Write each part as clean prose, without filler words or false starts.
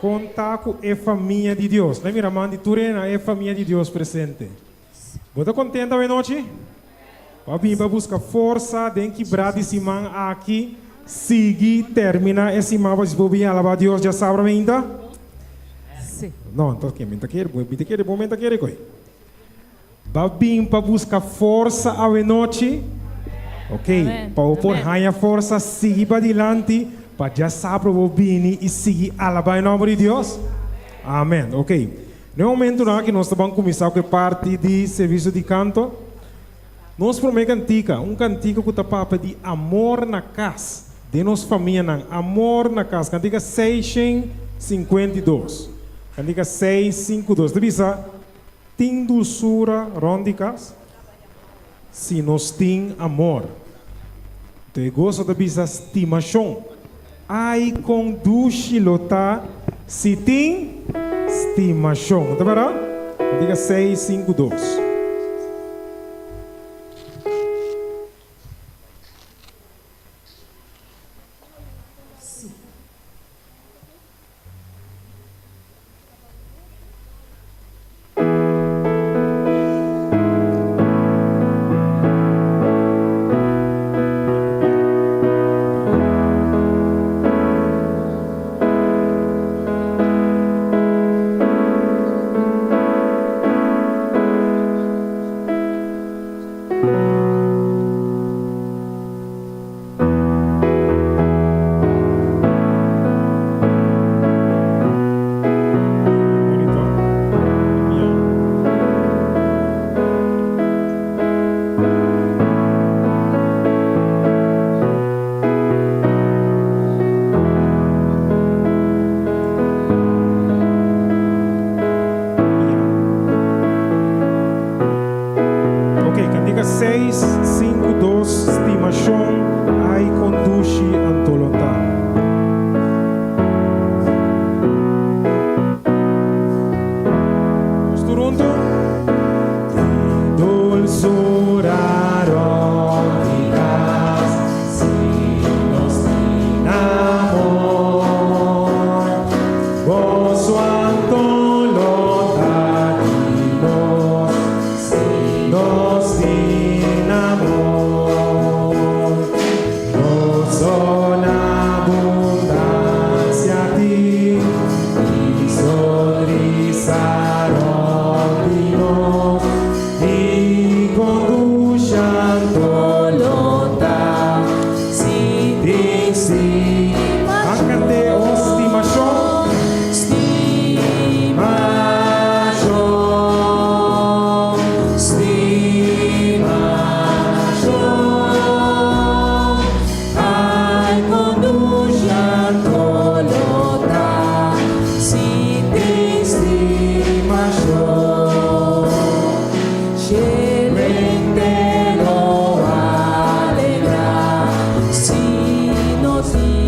Kon ta ku e famia di Dios? Nan mira man di tur e na e famia di Dios presente. Bo ta kontent awe nochi? Bo a bin pa buska forsa den kibrá di siman aki? Sigui terminá e siman pa bo bin alabá Dios djasabra meinta? No, anto ke mi ta kere, mi ta kere, bo men ta kere koe. Bo a bin pa buska forsa awe nochi? Ok, pa bo por haña forsa sigui padilanti pa djasabra bo bini i sigui alabá e nòmber di Dios? Amèn. Ok, na e momentunan aki nos ta ban kuminsá ku e parti di servisio di kanto. Nos promé kantika, un kantika ku ta papia di amor na kas, den nos famianan, amor na kas, kantika 652. Kantika 652 ta bisa, Tin dulsura rònt di kas? Si nos tin amor. Anto e goso ta bisa stimashon. Ai kon dushi lo ta si tin stimashon. Ta bèrdat? Kantika 652. Ok, kantika seis, sinku, dos, Stimashon, ai kon dushi anto lo ta. Nos tur huntu. Tin dulsura rònt di kas, si nos tin amor. Goso anto lo ta di nos. Si nos tin amor, goso na abundancia tin, i sonrisa rond di nos, i con shanto lo ta, si tin Ban cant'é o stimacion. Stimacion, stimacion, ai con dushi anto lo ta, si tin stimacion. Cielo entero alegra, si nos tin.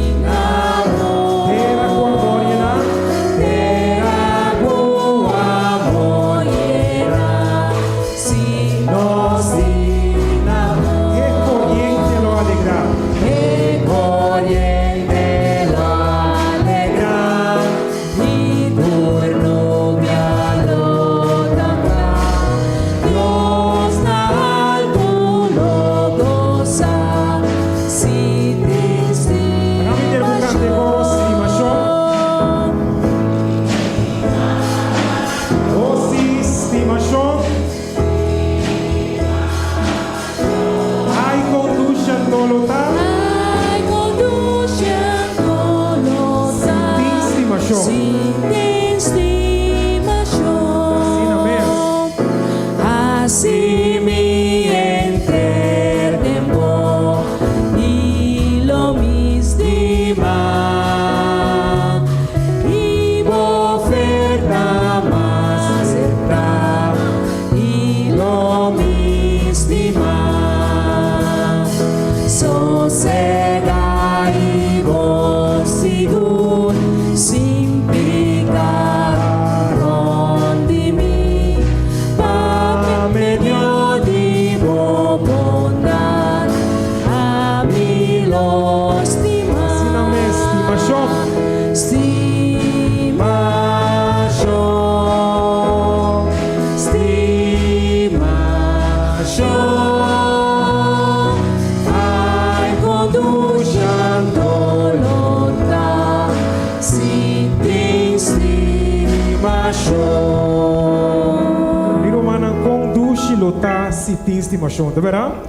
tin stimashon, ta bèrdat?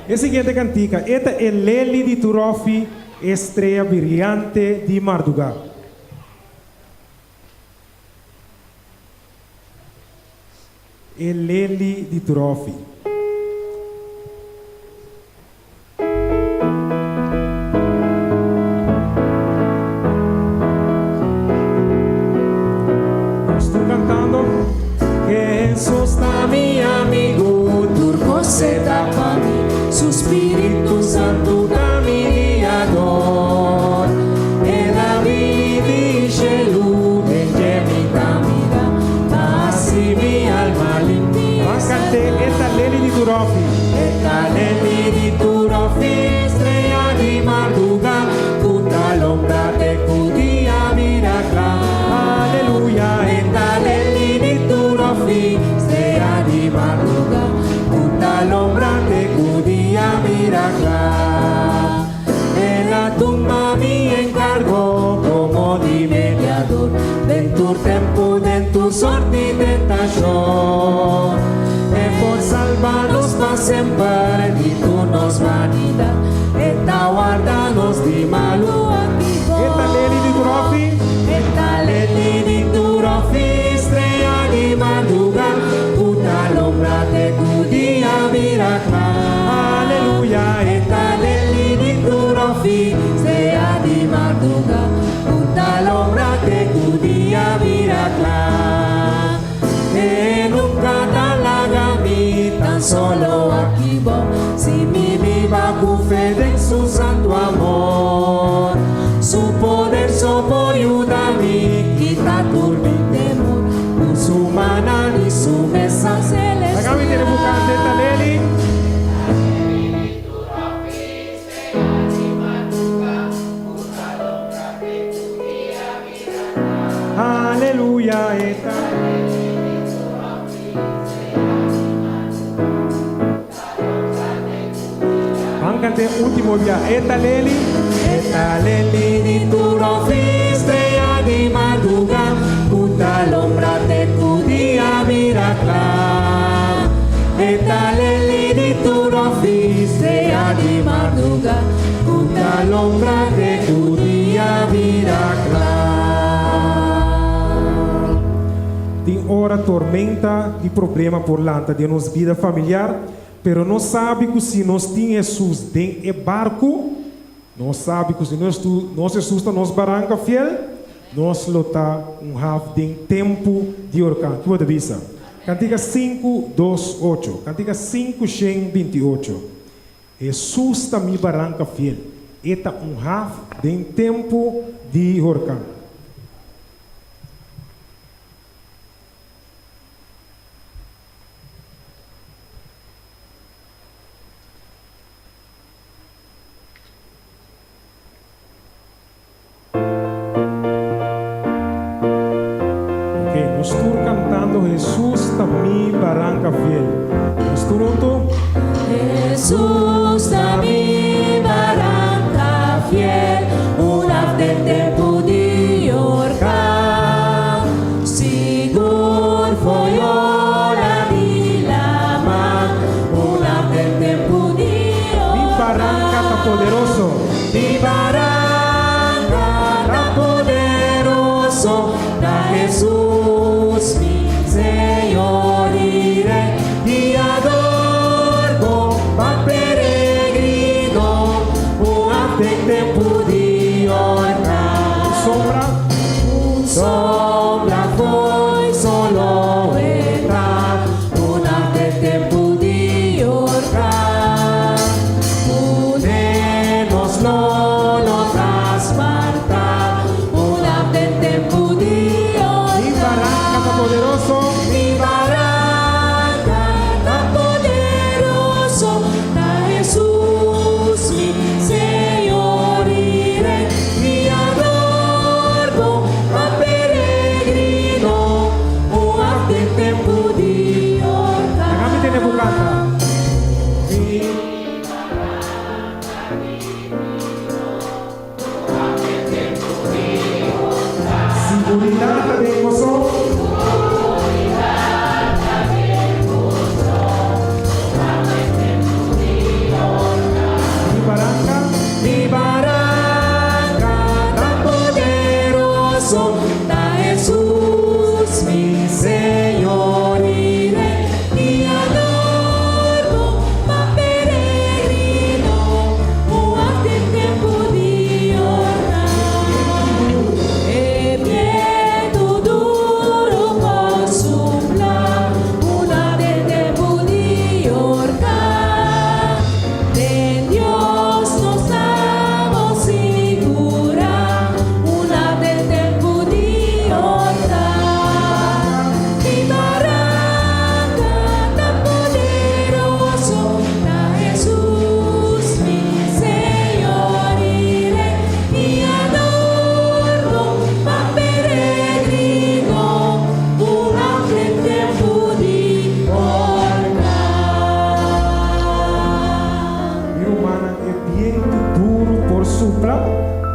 E siguiente kantika, E ta e leli di tur òfi, e strea biriante di mardugá. E leli di tur òfi. Nos tur cantando. Hesus ta mi amigu, tur cos e ta pa mi, su Spiritu Santu ta mi guiador. El a bini di shelu, den dje mi ta mira, ta hasi mi alma limpi. Ban cant'é, E ta leli di tur òfi. E ta leli di tur òfi, strea di mardugá, ku ta lombra te ku dia bira kla. Aleluya! E ta leli di tur òfi, strea di mardugá, ku ta lombra te ku dia bira kla. El a tuma mi enkargo komo di mediador, den tur tempu, den tur sort di tentashon. E por salba nos pa semper di tur nos banidat, E ta warda nos di malu aki E ta leli di tur òfi. E ta leli di tur òfi, strea di mardugá, ku ta lombra te ku dia bira kla. Aleluya! E ta leli di tur òfi, strea di mardugá, ku ta lombra te ku dia bira kla. E nunka ta laga mi tan solo aki bou, si mi biba ku fe den su santu amor. Su poder so por yuda mi kita tur mi temor, ku su mana di su mesa Laga mi tene celestial. bo kante ta leli. Aleluya e ta. Ban kant'é último bia. E ta leli. E ta leli di tur òfi, strea di mardugá, ku ta lombra te ku dia bira kla. E ta leli di tur òfi, strea di mardugá, ku ta lombra te ku dia bira kla. Tin ora tormenta di problema por lanta den nos bida familiar, pero nos sabi ku si nos tin Hesus den e barku, nos sabi ku si nos nos Hesus ta nos baranka fiel, nos lo ta un haf den tempu di orkan. Ki bo ta bisa? Kantika sinku dos ocho. Kantika 528. Hesus ta mi baranka fiel, e ta un haf den tempu di horkan. Ok, nos tur cantando Hesus ta mi baranca fiel. Nos tur hunto. Hesus ta mi baranca fiel, un haf den tempu di orkan. Sigur fo'i ola di laman, un haf den tempu di Mi baranca ta orkan. poderoso. Mi baranca ta poderoso, ta Hesus mi Señor i Rei, guiador bon pa peregrino, un haf den tempu di orkan. Sombra. Un sombra fo'i solo e ta, un haf den tempu di orkan. Ku ne nos lo no.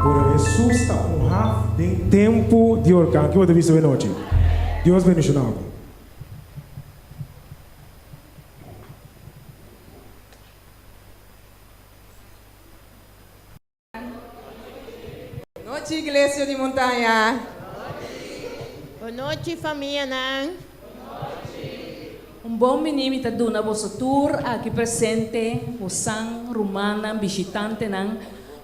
Pero Hesus ta un haf den tempu di orkan. Ki bo ta bisa awe nochi? Dios bendiciona bo. Nochi Iglesia di Montaña. Bonochi famianan. Un bon bini mi ta duna boso tur aki presente, bosan rumannan, bishitantenan,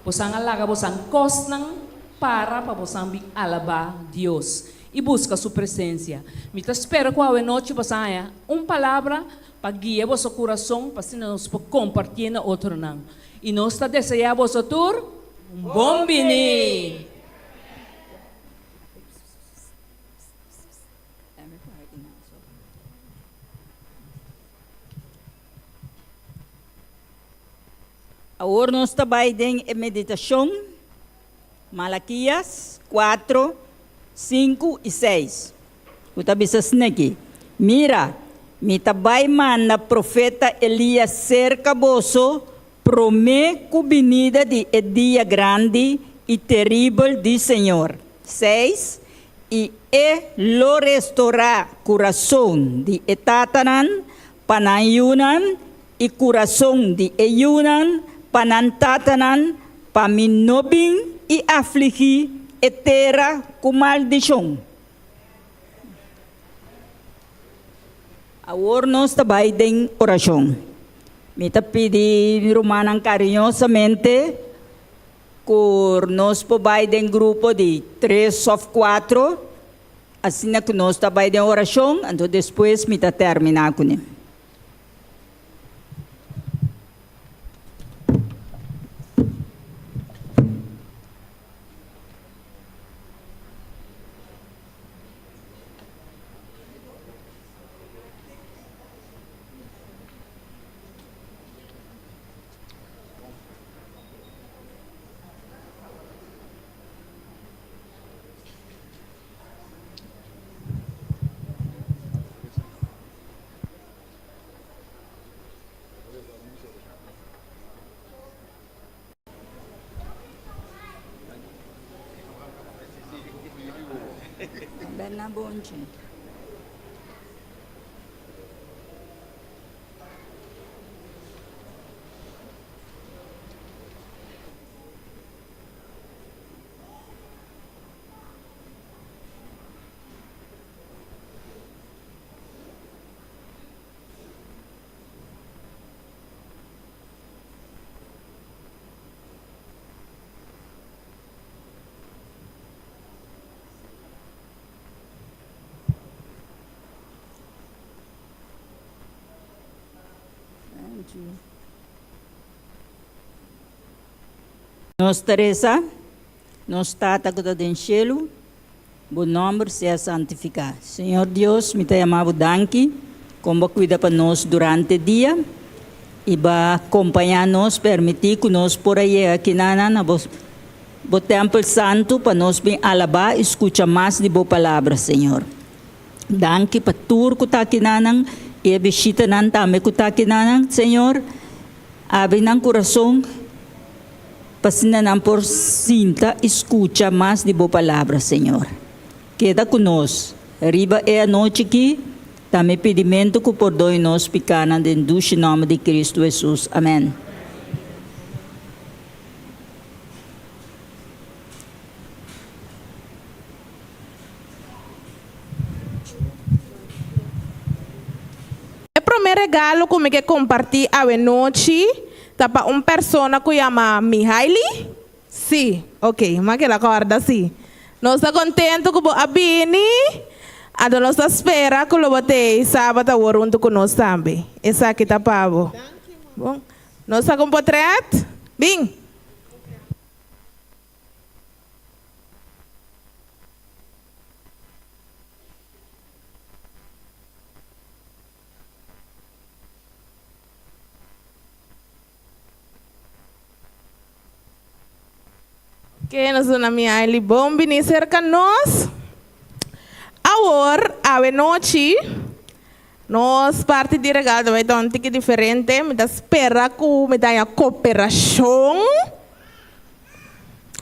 bosan a laga bosan kosnan para pa bosan bin alabá Dios i buska su presensia. Mi ta spera ku awenochi bosan haña un palabra pa guia boso kurason pa asina nos por kompartié na otronan. I nos ta deseá boso tur un bon bini! Awor nos ta bai den e meditashon Malakias 4, 5 i 6, ku ta bisa sneki, Mira, mi ta bai manda profeta Elias serka boso promé ku binida di e dia grandi i teribel di Señor. 6, I e lo restorá kurason di e tatanan pa nan yunan, i kurason di e yunan pa nan tatanan, pa mi no bin i afligí e tera ku maldishon. Awor nos ta bai den orashon. Mi ta pidi mi rumannan kariñosamente ku nos por bai den grupo di tres òf kuatro, asina ku nos ta bai den orashon, anto despues mi ta terminá kuné. Nos ta resa, Nos Tata ku ta den shelu, bo nòmber sea santifiká. Señor Dios, mi ta yama bo danki kon bo a kuida pa nos durante dia i bo a kompañá nos, permití ku nos por a yega kinanan na bo bo tèmpel santu pa nos bin alabá i skucha mas di bo palabra, Señor. Danki pa tur ku ta kinanan i e bishitanan tambe ku ta kinanan, Señor. Abri nan kurason pa asina nan por sinta i skucha mas di bo palabra, Señor. Keda ku nos riba e anochi ki, ta mi pidimentu ku pordoi nos pikanan den dushi nòmber di Kristu Hesus. Amèn. E promé regalo ku mi ke kompartí awenochi ta pa un persona ku yama Mihaly. Sí, oke, m'a keda kòrda sí. Nos ta kontentu ku bo a bini, anto nos ta spera ku lo bo t'ei sabat awor huntu ku nos tambe. Esaki ta pa bo. Bon, nos ta ku un potrèt? Bin! Ke nos duna mi Aily bon bini serka nos. Awor, awe nochi, nos parti di regalo ta bai ta un tiki diferente. Mi ta spera ku mi ta haña koperashon.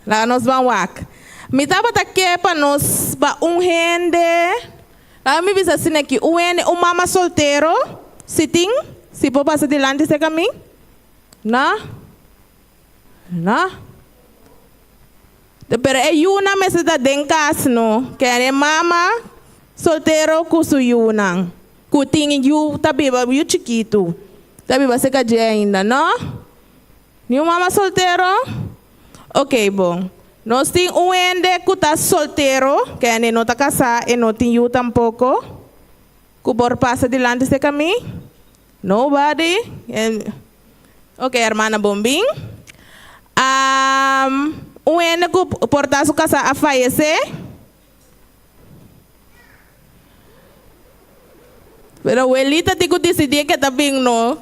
Laga nos ban wak. Mi tabata ke pa nos ba un hende, laga mi bisa asina aki, un hende, un mama soltero, si tin, si por pasa dilanti serka mi? No? No? Pero e yunan mester ta den kas no, ke e mama soltero ku su yunan, ku tin yu ta biba, yu chikitu, ta biba serka dje ainda, no? Ni un mama soltero? Ok, bon. Nos tin un hende ku ta soltero, ke hende no ta kasá, e no tin yu tampoko, ku por pasa dilanti serka mi? Nobody? Ok, hermana, bon bin. Un hende ku por ta su kasá a fayesé? Pero welita tin ku disidí ke ta bin no.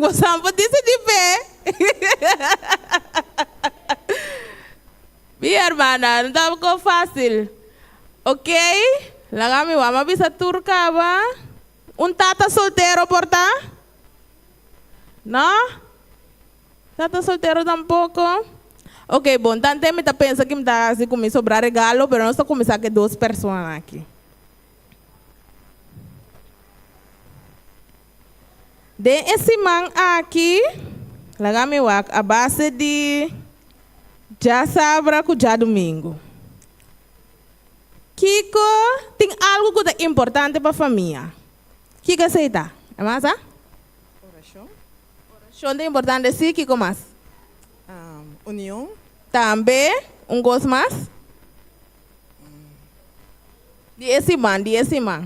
Boso por disidí p'e. Mi hermana, no ta algo fácil. Ok, laga mi wak. Mi a bisa tur kaba. Un tata soltero por ta? No? Tata soltero tampoco? Ok, bon, tante mi ta pensa ki mi ta hasi ku mi sobra regalo, pero nos ta kuminsá ku e dos personanan aki. Den e siman aki, laga mi wak a base di djasabra ku djadumingu. Kiko tin algu ku ta importante pa famia? Kiko esei ta? E mas a? Orashon. Orashon ta importante si, kiko mas? Union. Tambe, un kos mas? Di e siman, di e siman.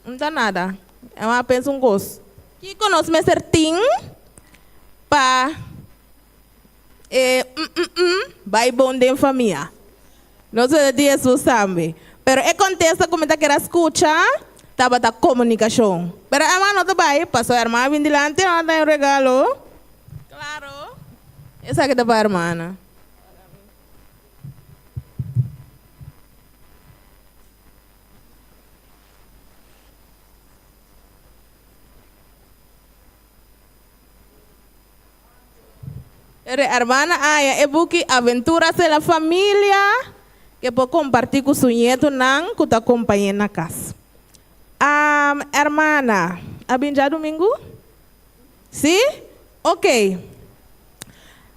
No ta nada. E mas pensa un kos. Kiko nos mester tin pa e bai bon den famia? Nos mester di Hesus tambe. Pero e kontesta ku mi ta kere a skucha tabata komunikashon. Pero e mas no ta bai, pasobra hermana bin dilanti, no ta un regalo. Klaro, esaki ta pa hermana. Pero e hermana haya e buki Aventuras de la Familia ke por kompartí ku su ñetonan ku ta kompañ'é na kas. Hermana, a bin djadumingu? Sí? Ok.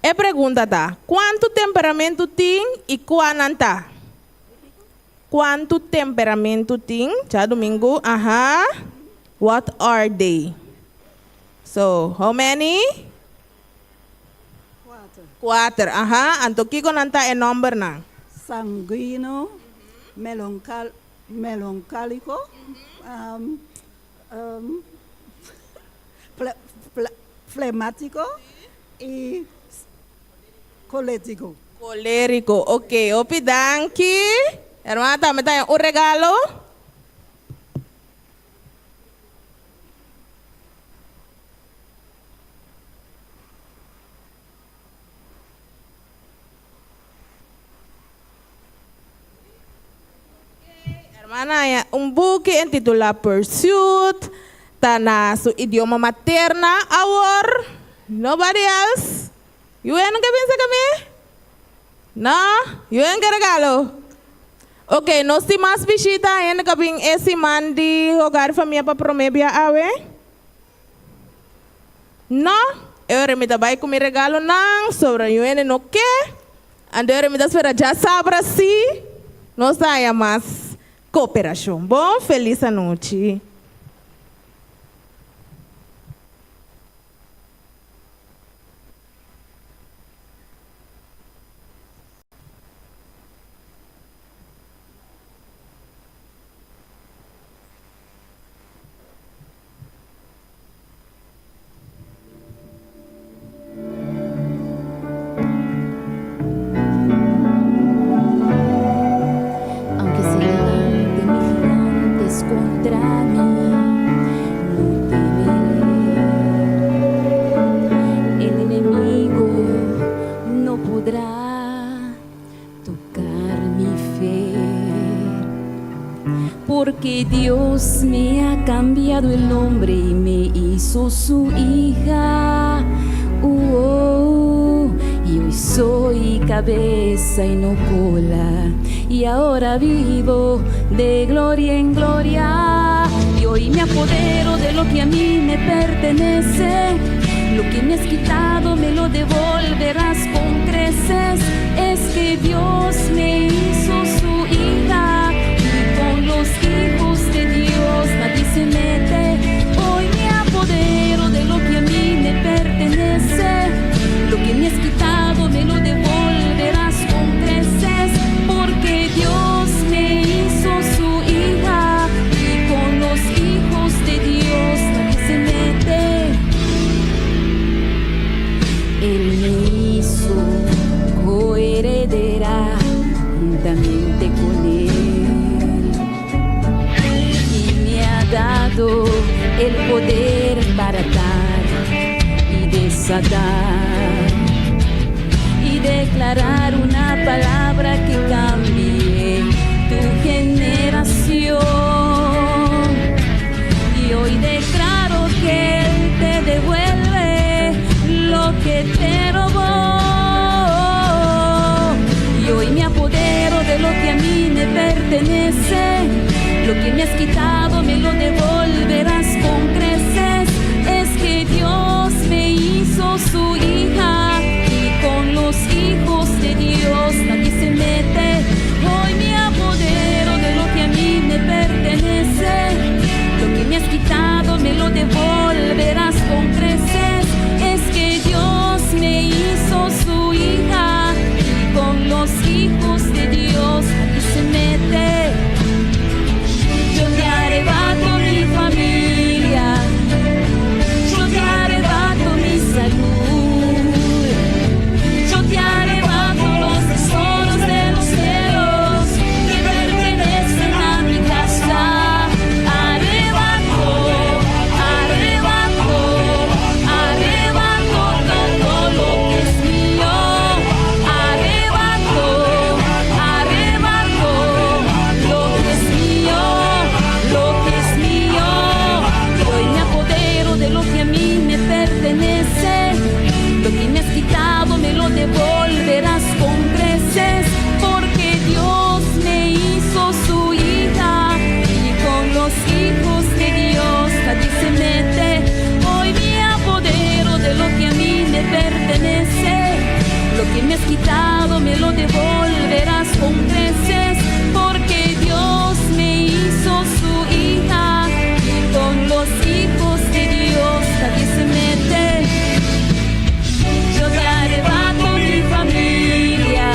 E pregunta ta, Kuantu temperamentu tin i kua nan ta? Kuantu temperamentu tin? Djadumingu, aha. What are they? So, how many? Kuater. Kuater, aha. Anto kiko nan ta e nòmbernan? Sanguino, melonkal, melonkáliko, flemático y colético. Colérico, ok, hopi danki. Hermana tambe ta un regalo. Hermana haña un buki intitulá Pursuit, ta na su idioma materna awor. Nobody else? Yuen ke bin saka mi? No? Yuen ke regalo? Ok, nos tin mas bishita hende ka bin e siman di Hogar y Famia pa prome bia awe? No, e ora mi ta bai ku mi regalonan, sobra yu hende no ke. Anto e ora mi ta spera djasabra si nos ta haña mas koperashon. Bon, felis anochi. Aunke se levanten mil gigantes contra mi, no temeré. El enemigo no podrá tocar mi fe. Porque Dios me ha cambiado el nombre y me hizo su hija. Uh, oh, y hoy. Soy cabeza y no cola, y ahora vivo de gloria en gloria. Y hoy me apodero de lo que a mí me pertenece. Lo que me has quitado me lo devolverás con creces. Es que Dios me hizo su hija y con los hijos de Dios nadie se mete. Hoy me apodero de lo que a mí me pertenece. Lo que me has quitado me lo devolverás con creces, porque Dios me hizo su hija y con los hijos de Dios nadie se mete. Él me hizo coheredera juntamente con Él y me ha dado el poder para atar y desatar y declarar una palabra que cambie tu generación. Y hoy declaro que Él te devuelve lo que te robó. Y hoy me apodero de lo que a mí me pertenece. Lo que me has quitado me lo devolverás con creces. Es que Dios me hizo su hija y con los hijos de Dios nadie se mete. Hoy me apodero de lo que a mí me pertenece. Lo que me has quitado me lo devolverás con creces. Es que Dios me hizo su hija y con los hijos de Dios nadie se mete. Yo te arrebato mi familia, yo te arrebato mi salud, yo te arrebato los tesoros de los cielos que pertenecen a mi casa. Arrebato, arrebato, arrebato todo lo que es mío. Arrebato, arrebato lo que es mío, lo que es mío. Y hoy me apodero de lo que a mí me pertenece. Lo que me has quitado me lo devolverás con creces, porque Dios me hizo su hija y con los hijos de Dios nadie se mete. Hoy me apodero de lo que a mí me pertenece. Lo que me has quitado me lo devolverás con creces, porque Dios me hizo su hija y con los hijos de Dios nadie se mete. Yo te arrebato mi familia,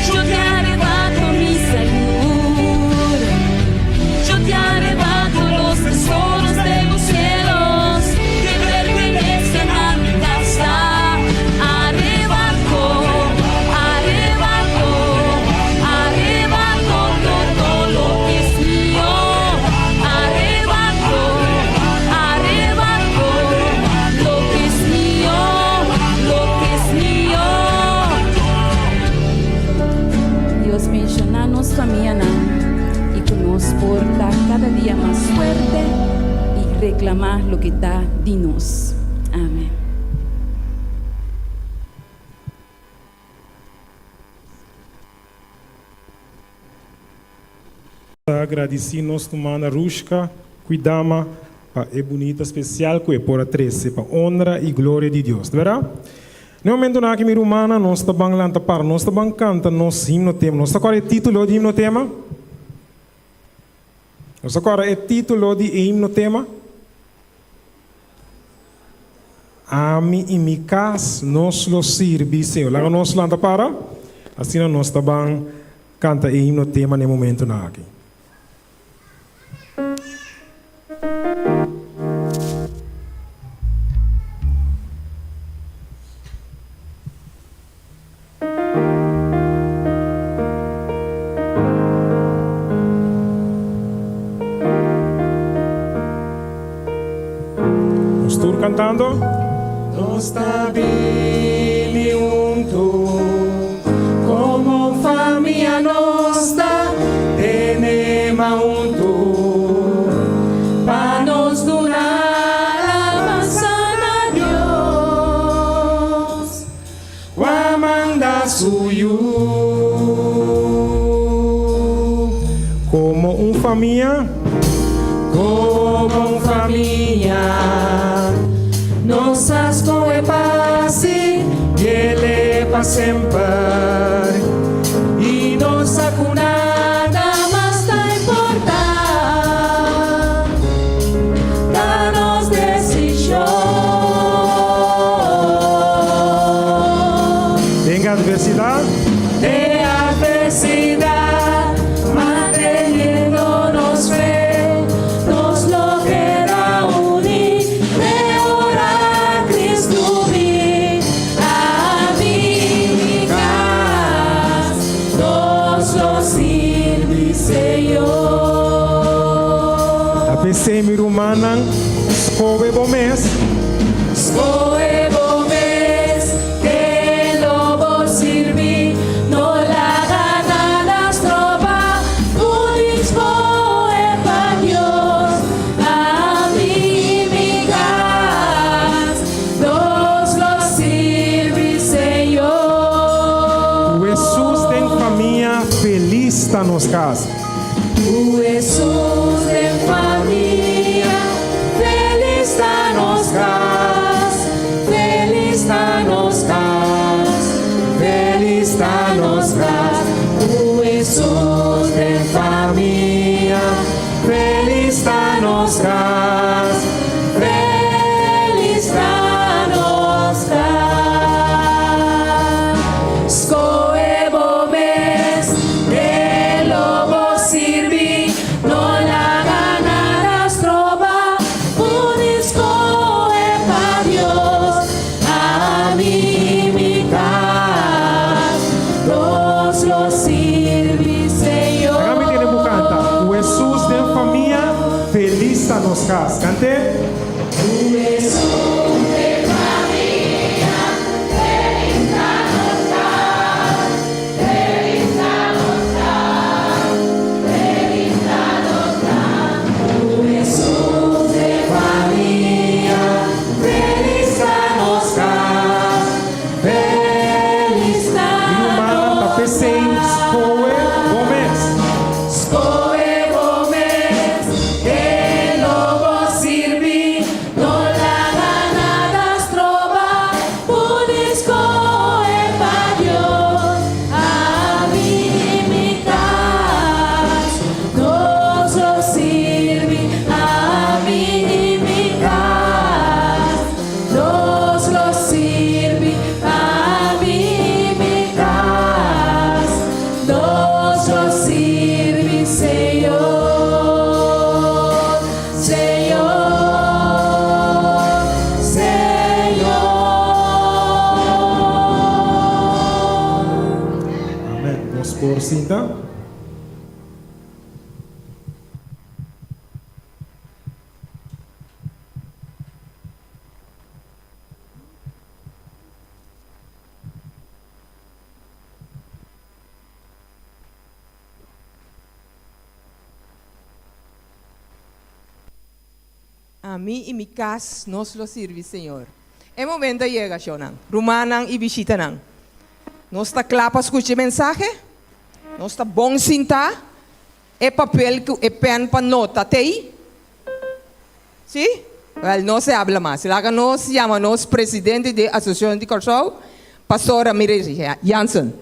yo te arrebato mi salud, yo te arrebato los tesoros de los cielos que pertenecen a mi casa. Arrebato, arrebato, arrebato todo lo que es mío. Arrebato, arrebato lo que es mío, lo que es mío. Dios bendishoná nos famianan i ku nos por ta kada dia mas fuerte i reklamá loke ta di nos. Amèn. Ta gradisí nos ruman Rushka Kuidama pa e bunita spesial ku e por a trese pa honra i gloria di Dios. Di bèrdat? Na e momentunan aki mi rumannan, nos ta ban lanta para, nos ta ban kanta nos himno tema. Nos ta kòrda e título di himno tema? Nos ta kòrda e título di e himno tema? Ami i mi kas, nos lo sirbi Señor. Laga nos lanta para, asina nos ta ban kanta e himno tema na e momentunan aki. Nos tur cantando. Nos ta bini hunto como famia nos ta tene man hunto pa nos duna alabansa na Dios. su yu. Komo un famia. Komo un famia. Nos a skohe pa siguiele pa semper. I nos sa ku nada mas ta importá. Ta nos desishon. Den adversidat. Den adversidat, manteniendo nos fe, nos lo keda uní te ora Kristu bin. Ami i mi kas, nos lo sirbi Señor. Ta p'esei mi rumannan, skohe bo mes. Skohe bo mes, ken lo bo sirbi, no laga nada stroba bo di skohe pa Dios. Ami i mi kas, nos lo sirbi Señor. Ku Hesus den famia, felis ta nos kas. Ku Hesus den famia, felis ta nos kas, felis ta nos kas, felis ta nos kas. Ku Hesus den famia, felis ta nos kas, felis ta nos kas. Skohe bo mes, ken lo bo sirbi, no laga nada stroba bo di skohe pa Dios. Ami i mi kas, nos lo sirbi Señor. Laga mi tende bo kanta. Ku Hesus den famia, felis ta nos kas. Kant'é. Ku Hesus den famia, felis ta nos kas, felis ta nos kas, felis ta nos kas. Ku Hesus den famia, felis ta nos kas, felis ta Mi rumannan ta nos p'esei, skohe bo mes. Skohe bo mes, ken lo bo sirbi, no laga nada stroba bo di skohe pa Dios. Ami i mi kas, nos lo sirbi. Ami i mi kas, nos lo sirbi. Ami i mi kas, nos lo sirbi Señor, Señor, Señor. Amèn. Nos por sinta. Ami i mi kas, nos lo sirbi Señor. E momento a yega, shonnan, rumannan i bishitanan. Nos ta kla pa skucha e mensahe? Nos ta bon sintá? E papel ku e pèn pa nota t'ei? Sí? Wèl, no se habla mas. Laga nos yama nos presidente di Asosiashon di Kòrsou, Pastor Ramirez Jansen.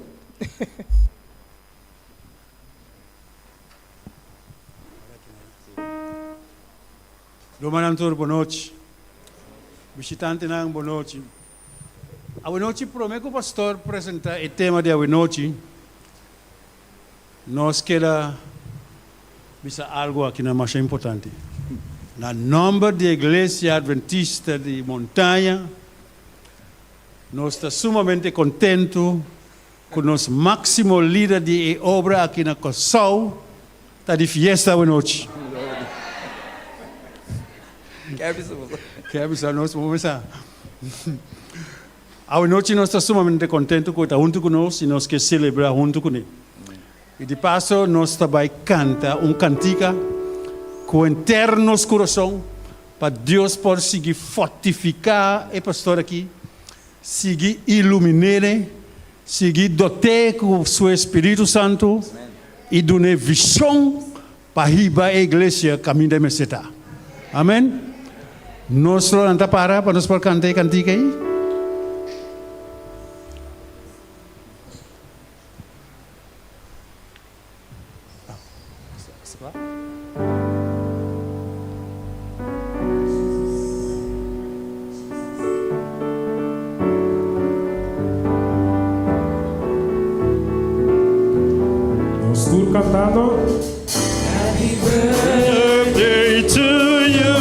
Rumannan tur bonochi. Bishitantenan bonochi. Awenochi prome ku pastor presenta e tema di awenochi, nos keda bisa algu aki nan masha importante. Na nomber di Iglesia Adventista di Montaña, nos ta sumamente kontentu ku nos máksimo lider di e obra aki na Kòrsou ta di fiesta awenochi. Ke bisa nos bo mesa. Awenochi nos ta sumamente kontentu ku e ta huntu ku nos i nos ke selebrá huntu kuné. I di paso nos ta bai kanta un kantika ku henter nos kurason pa Dios por sigui fortifiká e pastor aki, sigui ilumin'é. Sigui dot'é ku su Espíritu Santu i dun'é vishon pa hiba e iglesia kaminda e mester ta. Amen. Nos lo lanta para pa nos por kanta e kantika ei. Nos tur cantando. Happy birthday to you.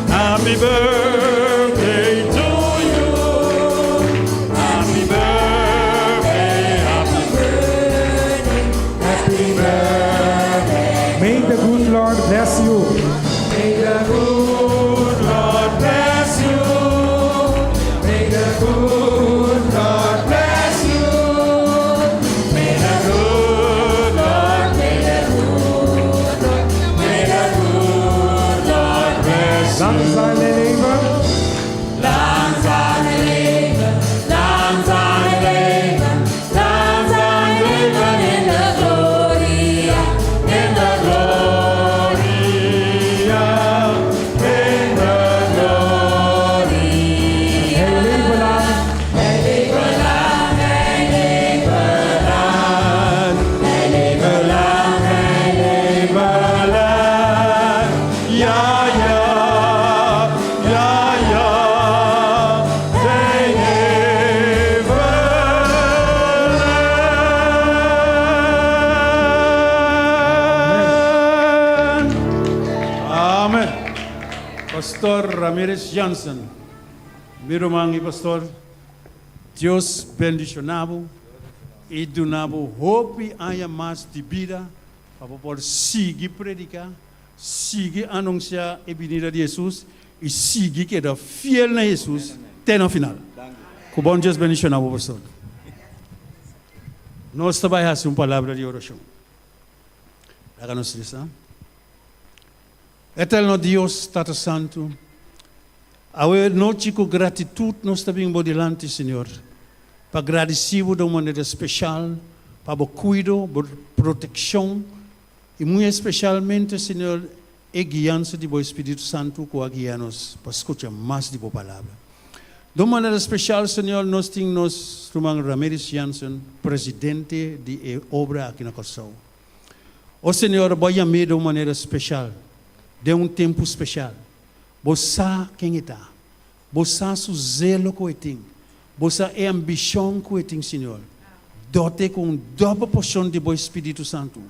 Happy birthday to you. Happy birthday, happy birthday, happy birthday. May the good Lord bless you. May the good Lord bless you. May the good Lord bless you. May the good Lord, may the good Lord, may the good Lord bless you. Lang zal hij leven. Lang zal hij leven, lang zal hij leven, lang zal hij leven in de gloria, in de gloria, in de gloria. Hij leve lang. Hij leve lang, hij leve lang, hij leve lang, hij leve lang. Ja, ja, ja, ja, hij leve lang. Amen. Pastor Ramirez Jansen. Mi ruman i pastor. Dios bendishoná bo i duna bo hopi aña mas di bida pa por sigui prediká, sigui anunsiá e binida di Hesus i sigui keda fiel na Hesus te na final. Ku bon Dios bendishoná bo, pastor. Nos ta bai hasi un palabra di orashon. Laga nos resa. Eterno Dios, Tata Santu, awe nochi ku gratitut nos ta bin bo dilanti, Señor, pa gradisí di un manera spesial pa bo kuido, bo protekshon i masha spesialmente, Señor, e guiansa di bo Spiritu Santu ku a guia nos pa skucha mas di bo palabra. Di un manera spesial, Señor, nos tin nos ruman Ramirez Jansen, presidente di e obra aki na Kòrsou. O Señor, bo a yam'é di un manera spesial, den un tempu spesial. Bo sa ken e ta. Bo sa su zelo ku e tin. Bo sa e ambishon ku e tin, Señor. Dot'é ku un dòbel porshon di bo Spiritu Santu.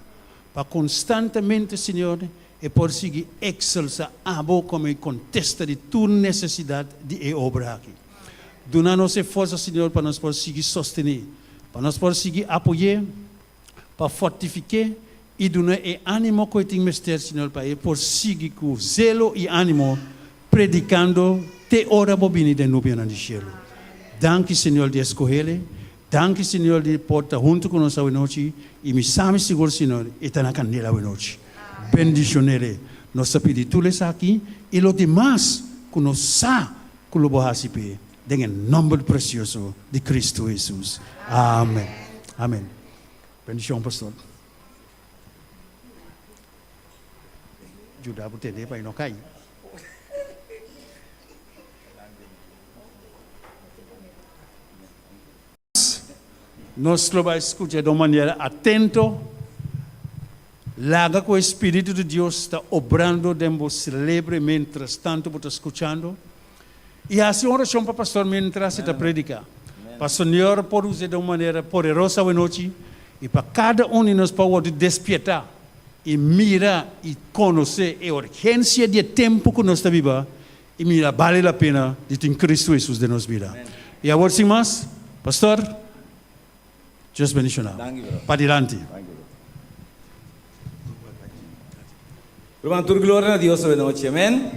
Pa konstantemente, Señor, e por sigui eksaltá abo komo kontesta di tur nesesidat di e obra aki. Duna nos forsa, Señor, pa nos por sigui sostené, pa nos por sigui apoyá, pa fortifiká i duna e ánimo ku e tin mester, Señor, pa e por sigui ku zelo i ánimo predikando te ora bo bini den nubia di shelu. Danki, Señor, di skoh'é. Danki, Señor, di por ta huntu ku nos awe nochi. I mi sa sigur, Señor, e ta na kandela awe nochi. Bendishon'é. Nos ta pidi tur esaki i lo demas ku nos sa ku lo bo hasi p'e. Den nòmber presioso di Kristu Hesus. Amèn. Amèn. Bendishon, pastor. Yuda bo tene pa no kai. Nos lo bai skucha di un manera atento. Laga ku e Spiritu di Dios ta obrando den bo selebre mientras tantu bo ta skuchando. I hasi orashon pa pastor mientras e ta prediká. Pa Señor por usa di un manera poderoso awe nochi i pa kada un di nos por despertá i mira i konosé e urgensia di tempu ku nos ta biba i mira bale la pena di tin Kristu Hesus den nos bida. I awor sin mas, pastor, Dios bendishoná. Padilanti. Ruman, tur gloria na Dios awe nochi, amèn.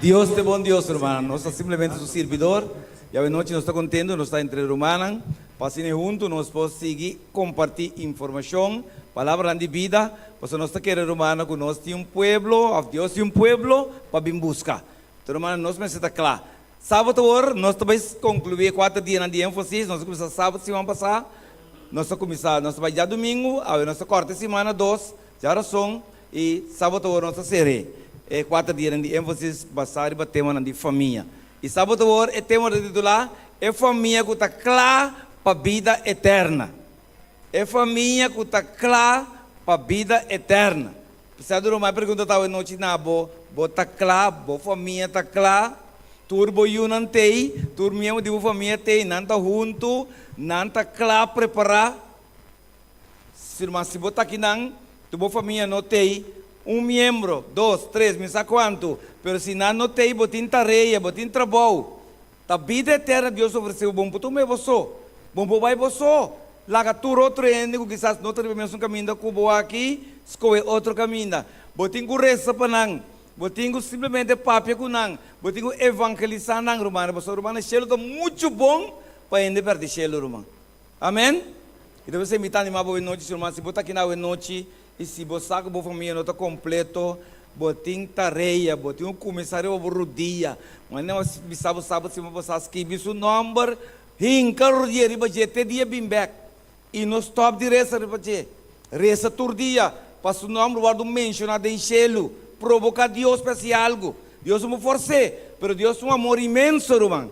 Dios ta bon Dios, ruman. Nos ta simplemente su sirbidó. I awe nochi nos ta kontentu, nos ta entre rumannan. Pa asina huntu nos por sigui kompartí informashon, palabra di bida. Pasobra nos ta kere, ruman, ku nos tin un pueblo, òf Dios tin un pueblo pa bin buska. Anto, ruman, nos mester ta kla. Sábado awor nos ta bai konkluí e kuater dianan di énfasis. Nos a kuminsá sábado siman pasá. Nos a kuminsá, nos ta bai djadumingu, awe nos ta kòrta e siman na dos, djarason i sábado awor nos ta ser'é e kuater dianan di énfasis basá riba temanan di famia. I sábado awor e tema ta titulá E famia ku ta kla pa bida eterna. E famia ku ta kla pa bida eterna. P'esei Ruman e pregunta ta awe nochi na bo, Bo ta kla? Bo famia ta kla? Tur bo yunan t'ei? Tur miembro di bo famia t'ei? Nan ta huntu? Nan ta kla prepará? Si ruman, si bo ta akinan, tur bo famia no t'ei, un miembro, dos, tres, mi sa kuantu, pero si nan no t'ei, bo tin tarea, bo tin trabou. Ta bida eterna Dios ofresé bo, bo no por tuma e bo so. Bo no por bai bo so. Laga tur otro hende ku kisas no ta riba e mesun kaminda ku bo aki, skohe otro kaminda. Bo tin ku resa pa nan. Bo tin ku simplemente papia ku nan. Bo tin ku evangelisá nan, rumannan. Pasobra, rumannan, shelu ta muchu bon pa hende pèrdè shelu, ruman. Amèn? I ta p'esei mi ta animá bo awenochi, ruman, si bo ta akina awenochi i si bo sa ku bo famia no ta kompleto, Bo tin tarea, bo tin ku kuminsá riba bo rudia. Manera bo bisa bo sa bo sima bo sa skibi su nòmber, hinka rudia riba dje te dia bin bèk. I no stòp di resa riba dje. Resa tur dia pa su nòmber wòrdu menshoná den shelu. Proboká Dios pa hasi algu. Dios no por fors'é, pero Dios tin un amor inmenso, ruman.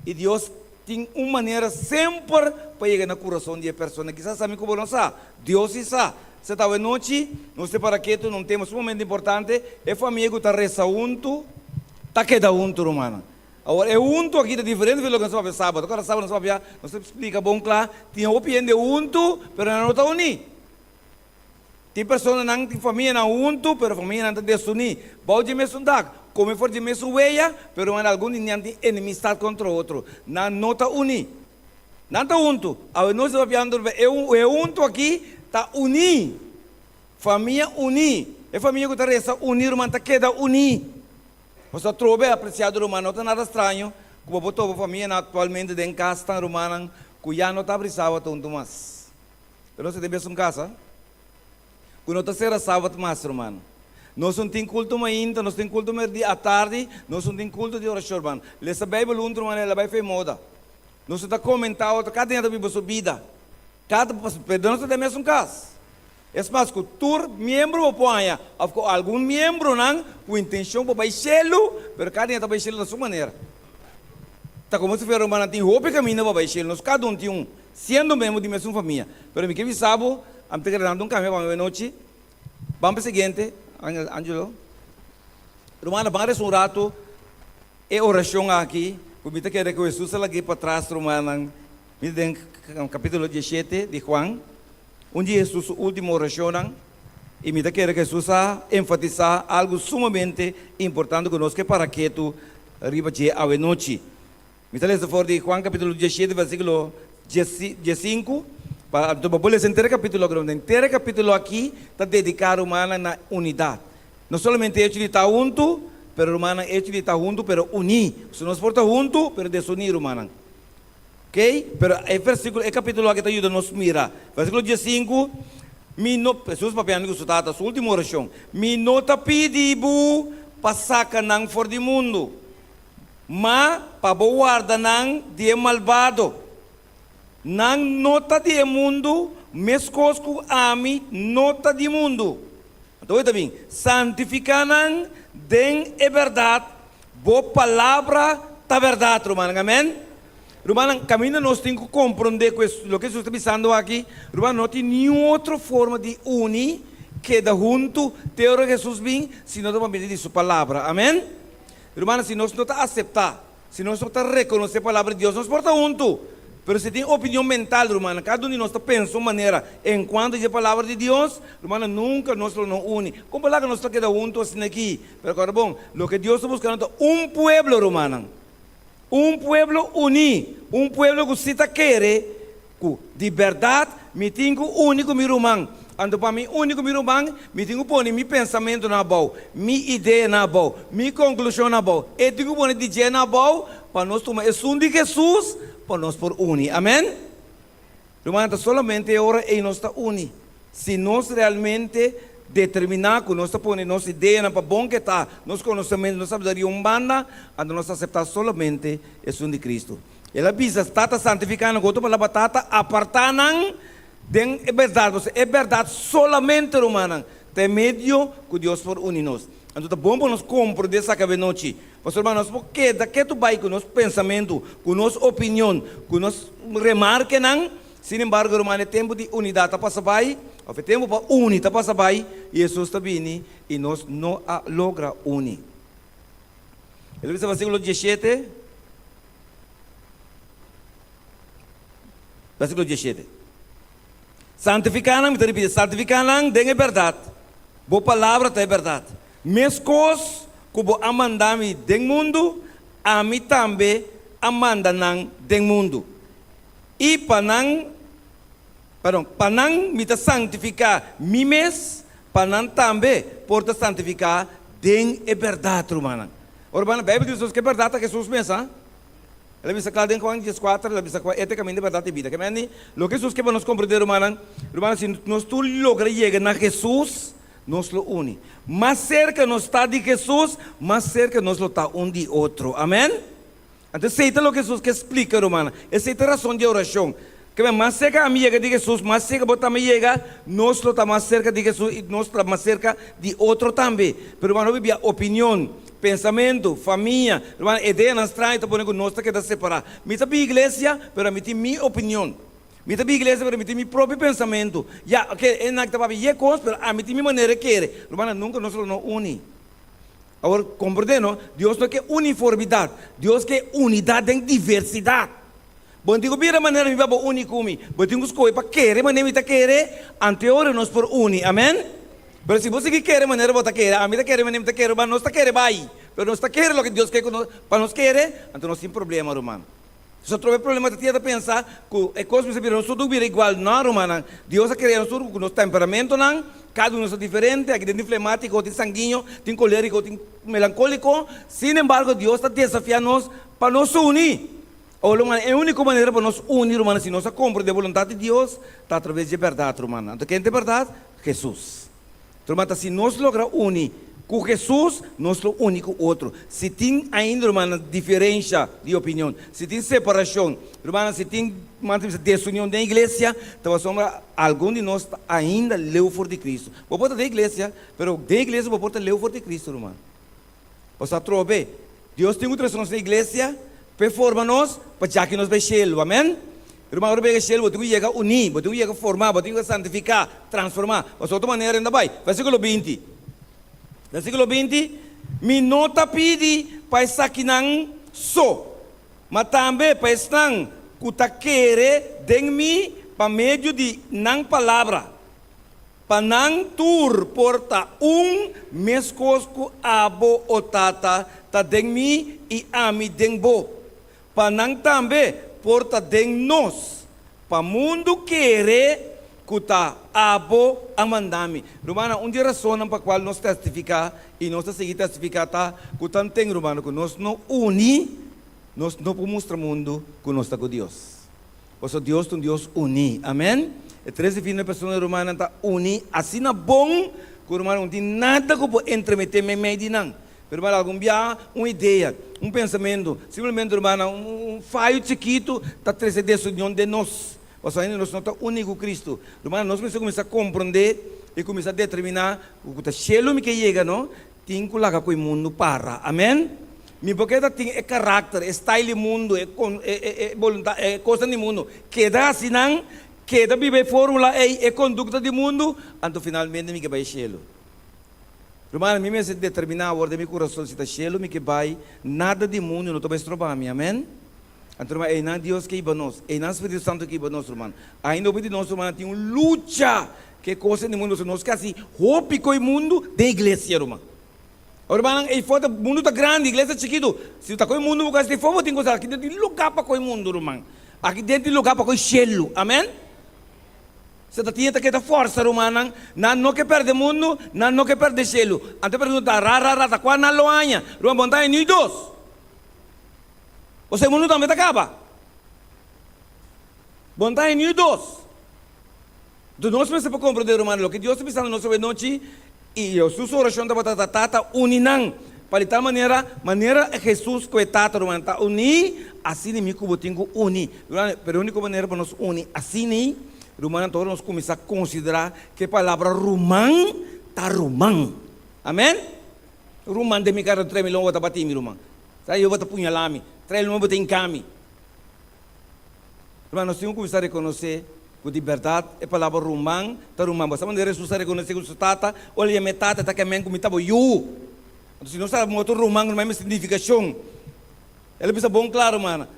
I Dios tin un manera semper pa yega na kurason di e persona. Kisas ami ku bo no sa, Dios si sa. Sa ta awe nochi, nos te para ketu na un tema sumamente importante, e famia ku ta resa huntu ta keda huntu, rumannan. Awor, e huntu aki ta diferente di loke nos a papia sábado. Kòrda sábado nos a papia, nos a splika bon kla, tin hopi hende huntu, pero nan no ta uní. Tin personanan, tin famianan huntu, pero famianan ta desuní. Bou dje mesun dak, kome for dje mesun weya, pero nan algun di nan tin enemistat kontra otro. Nan no ta uní. Nan ta huntu. Awe nos ta papiando riba e e huntu aki ta uní. Famia uní. E famia ku ta resa uní, ruman, ta keda uní. Pasobra atrobe, apresiado ruman, no ta nada straño ku bo por topa famianan aktualmente den kasnan, rumannan, ku ya no ta abri sabat huntu mas. Pero nos ta den mesun casa cu no ta cera Sabbat mas, ruman. Nos no tin culto mainta, nos tin culto merdia, atardi, nos no tin culto di oracion, ruman. Lesa Bijbel hunto, ruman, el a bay fey moda. Nos no ta comenta otro, cada hende ta biba su bida. Cada, pero nos ta den mesun cas. Es mas, cu tur miembro bo por haña, of cu algun miembronan cu intencion pa bay cielo, pero cada hende ta bay cielo na su manera. Ta como si fuera, rumannan, tin hopi caminda pa bay cielo, nos cada un tin un. Siendo miembro di mesun famia. Pero mi ke bisa bo, ami ta kere dando un kambio pa mi anochi. Ban pa e siguiente, Angelo. Rumannan, ban resa un rato e orashon aki ku mi ta kere ku Hesus a lag'é patras, rumannan. Mi ta den kapitulo dieshete di Juan, un di Hesus su ultimo orashonnan, i mi ta kere ku Hesus a enfatisá algu sumamente importante ku nos ke para ketu riba dje awe nochi. Mi ta lesa for di Juan capítulo diesshete versículo diesinku, pa anto bo por lesa henter e capítulo aki, henter e capítulo aki ta dedica rumannan na unidad. No solamente e hecho di ta huntu, pero rumannan e hecho di ta huntu pero uní. Pasobra nos por ta huntu pero desuní rumannan. Ok, pero e versículo, e capítulo aki ta yuda nos mira. Versículo diesinku, Mi no, Jesús papiando cu su Tata, su último oracion, Mi no ta pidi bo pa saca nan for di mundu, Ma pa bo warda nan di e malbado. Nan no ta di e mundu, meskos ku ami no ta di mundu. Anto e ta bin, Santifiká nan den e bèrdat, bo palabra ta bèrdat, rumannan. Amèn. Rumannan, kaminda nos tin ku komprondé ku loke Hesus ta bisando aki, ruman, no tin niun otro forma di uni, keda huntu, te ora Hesus bin, si no ta pa medio di su palabra. Amèn. Rumannan, si nos no ta aseptá, si nos no ta rekonosé Palabra di Dios, nos por ta huntu. Pero si tin opinion mental, rumannan, kada un di nos ta pensa un manera enkuanto dje Palabra di Dios, rumannan, nunka nos lo no uni. Kon por laga nos ta keda huntu asina aki? Pero kòrda bon, loke Dios ta buskando ta un pueblo, rumannan. Un pueblo uní, un pueblo ku si ta kere ku di bèrdat mi tin ku uni ku mi ruman. Anto pa mi uni ku mi ruman, mi tin ku pone mi pensamentunan abou, mi ideanan abou, mi konklushonnan abou. E tin ku pone di dje nan abou pa nos tuma esun di Hesus pa nos por uni. Amèn? Rumannan, ta solamente e ora ei nos ta uni, si nos realmente. determiná ku nos ta pone nos ideanan pa bon ke ta, nos konosementu, nos sabiduria un banda, anto nos ta aseptá solamente esun di Kristu. El a bisa, Tata, santifiká nan, ku otro palabra, Tata, apartá nan den e bèrdat. Pasobra e bèrdat solamente, rumannan, ta e medio ku Dios por uni nos. Anto ta bon pa nos komprondé esaki avenochi. Pasobra, ruman, nos por keda ketu bai ku nos pensamentu, ku nos opinion, ku nos remarkenan. Sin embargo, ruman, e tempu di unidat ta pasa bai, òf e tempu pa uni ta pasa bai, i Hesus ta bini i nos no a logra uni. El a bisa versíkulo diesshete, versíkulo diesshete, Santifiká nan, mi ta ripití, santifiká nan den e bèrdat, bo palabra ta e bèrdat. Meskos ku bo a manda mi den mundu, ami tambe a manda nan den mundu. I pa nan, perdon, pa nan mi ta santifiká mi mes, pa nan tambe por ta santifiká den e bèrdat, rumannan. Ora rumannan, Beibel di nos ku e bèrdat ta Hesus mes, ha? El a bisa kla den Juan dieskuater, el a bisa kua e ta e kaminda, e bèrdat i bida. Ke mende? Loke Hesus ke pa nos komprendé, rumannan, rumannan, si nos tur logra yega na Hesus, nos lo uni. Mas serka nos ta di Hesus, mas serka nos lo ta un di otro. Amèn? Anto esei ta loke Hesus ke splika, rumannan. Esei ta rason di e orashon. Ke mas serka ami yega di Hesus, mas serka bo tambe yega, nos lo ta mas serka di Hesus i nos ta mas serka di otro tambe. Pero ruman, hopi bia opinion, pensamentu, famia, ruman, ideanan straño ta pone ku nos ta keda separá. Mi ta bin iglesia, pero ami tin mi opinion. Mi ta bin iglesia, pero mi tin mi propio pensamentu. Ya, oke, e nan ta papia ye kos, pero ami tin mi manera di kere. Rumannan, nunka nos lo no uni. Awor, komprendé no, Dios no ke uniformidat, Dios ke unidat den diversidat. Bo no tin ku bira manera mi pa bo uni ku mi, bo tin ku skohe pa kere manera mi ta kere, anto e ora nos por uni. Amen? Pero si bo sigui kere manera bo ta kere, ami ta kere manera mi ta kere, ruman, nos ta kere bai, pero nos ta kere loke Dios ke ku nos, pa nos kere, anto nos tin problema, ruman. So trobe problema ta tia ta pensa ku e kos mester bira nos tur bira igual. No, rumannan. Dios a krea nos tur ku nos temperamentonan, kada un nos ta diferente. Aki den tin flematiko, tin sanguiño, tin koleriko, tin melankóliko. Sin embargo, Dios ta desafia nos pa nos uni. Awor, rumannan, e úniko manera pa nos uni, rumannan, si nos a komprendé boluntat di Dios, ta atraves di e bèrdat, rumannan. Anto ken ta e bèrdat? Hesus. Ruman, ta si nos logra uni ku Hesus, nos lo uni ku otro. Si tin ainda, rumannan, diferensha di opinion, si tin separashon, rumannan, si tin, man ta bisa, desunion den iglesia, ta pasobra algun di nos ta ainda leu for di Kristu. Bo por ta den iglesia, pero den iglesia bo por ta leu for di Kristu, ruman. Pasobra atrobe, Dios tin ku trese nos na iglesia p'e forma nos pa djaki nos bai shelu. Amen. Ruman, ora bo yega shelu, bo tin ku yega uní, bo tin ku yega formá, bo tin ku yega santifiká, transformá. Pasobra otro manera no ta bai. Versíkulo 20. Versíkulo 20, Mi no ta pidi pa esakinan so, ma tambe pa esnan ku ta kere den mi pa medio di nan palabra. Pa nan tur por ta un, meskos ku abo, o Tata, ta den mi i ami den bo. Pa nan tambe por ta den nos, pa mundu kere ku ta abo a manda mi. Rumannan, un di e rasonnan pa kual nos testifiká i nos ta sigui testifiká ta ku tanten, rumannan, ku nos no uni, nos no por mustra mundu ku nos ta ku Dios. Pasobra Dios ta un Dios uní. Amèn. E tres divino personanan rumannan ta uní asina bon ku rumannan no tin nada ku por entremeté meimei di nan. Pero rumannan algun biaha un idea, un pensamentu, simplemente rumannan un fayo chikitu ta trese desunion den nos. Pasobra ainda nos no ta uní ku Kristu. Rumannan nos mester kuminsá komprondé i kuminsá determiná ku ta shelu mi ke yega no. Tin ku laga ku e mundu para. Amen. Mi por keda tin e karakter, e style di mundu, e kon, e, e, e boluntat, e kosnan di mundu. Keda hasi nan, keda biba e formula ei, e kondukta di mundu, anto finalmente mi ke bai shelu. Rumannan, mi mester determiná awor den mi kurason si ta shelu mi ke bai, nada di mundu no ta bai stroba mi. Amen. Anto ruman, einan Dios ke hiba nos, einan Spiritu Santu ke hiba nos, ruman. Ainda hopi di nos, rumannan, tin un lucha ku e kosnan di mundu, pasobra nos ke hasi hopi ku e mundu den iglesia, ruman. Awor, rumannan, ei for ta, mundu ta grandi, iglesia ta chikitu. Si ta ku e mundu bo ku hasi, for bo tin ku sa, aki den tin lugá pa ku e mundu, ruman. Aki den tin lugá pa ku e shelu. Amen. Se ta tin e ta keda forsa, rumannan. Nan no ke pèrdè mundu, nan no ke pèrdè shelu. Anto e pregunta ta, ra, ra, ra, ta kua nan lo haña? Ruman, bo no ta haña ni dos. Osea mundu tambe ta kaba. Bo no ta haña ni dos. Anto nos mester por komprendé, rumannan, loke Dios ta bisando nos awe nochi, i Hesus su orashon tabata ta, Tata, uni nan, pa di tal manera, manera Hesus ku e Tata, rumannan, ta uní, asina mi ku bo tin ku uni. Rumannan, pero e úniko manera pa nos uni asina, rumannan, ta ora nos kuminsá konsiderá ku e palabra ruman ta ruman. Amèn? Ruman den mi kara trae mi lon bo ta bati mi, ruman. Trae yo bo ta puñalá mi. Trae lon bo ta hinká mi. Ruman, nos tin ku kuminsá rekonosé ku di bèrdat e palabra ruman ta ruman. Bo sa manera Hesus a rekonosé ku su Tata? Ora el yama e Tata, e ta kem'en ku mi ta bo yu. Anto si nos ta un otro ruman, ruman mester nifikashon. El a bisa bon kla, rumannan.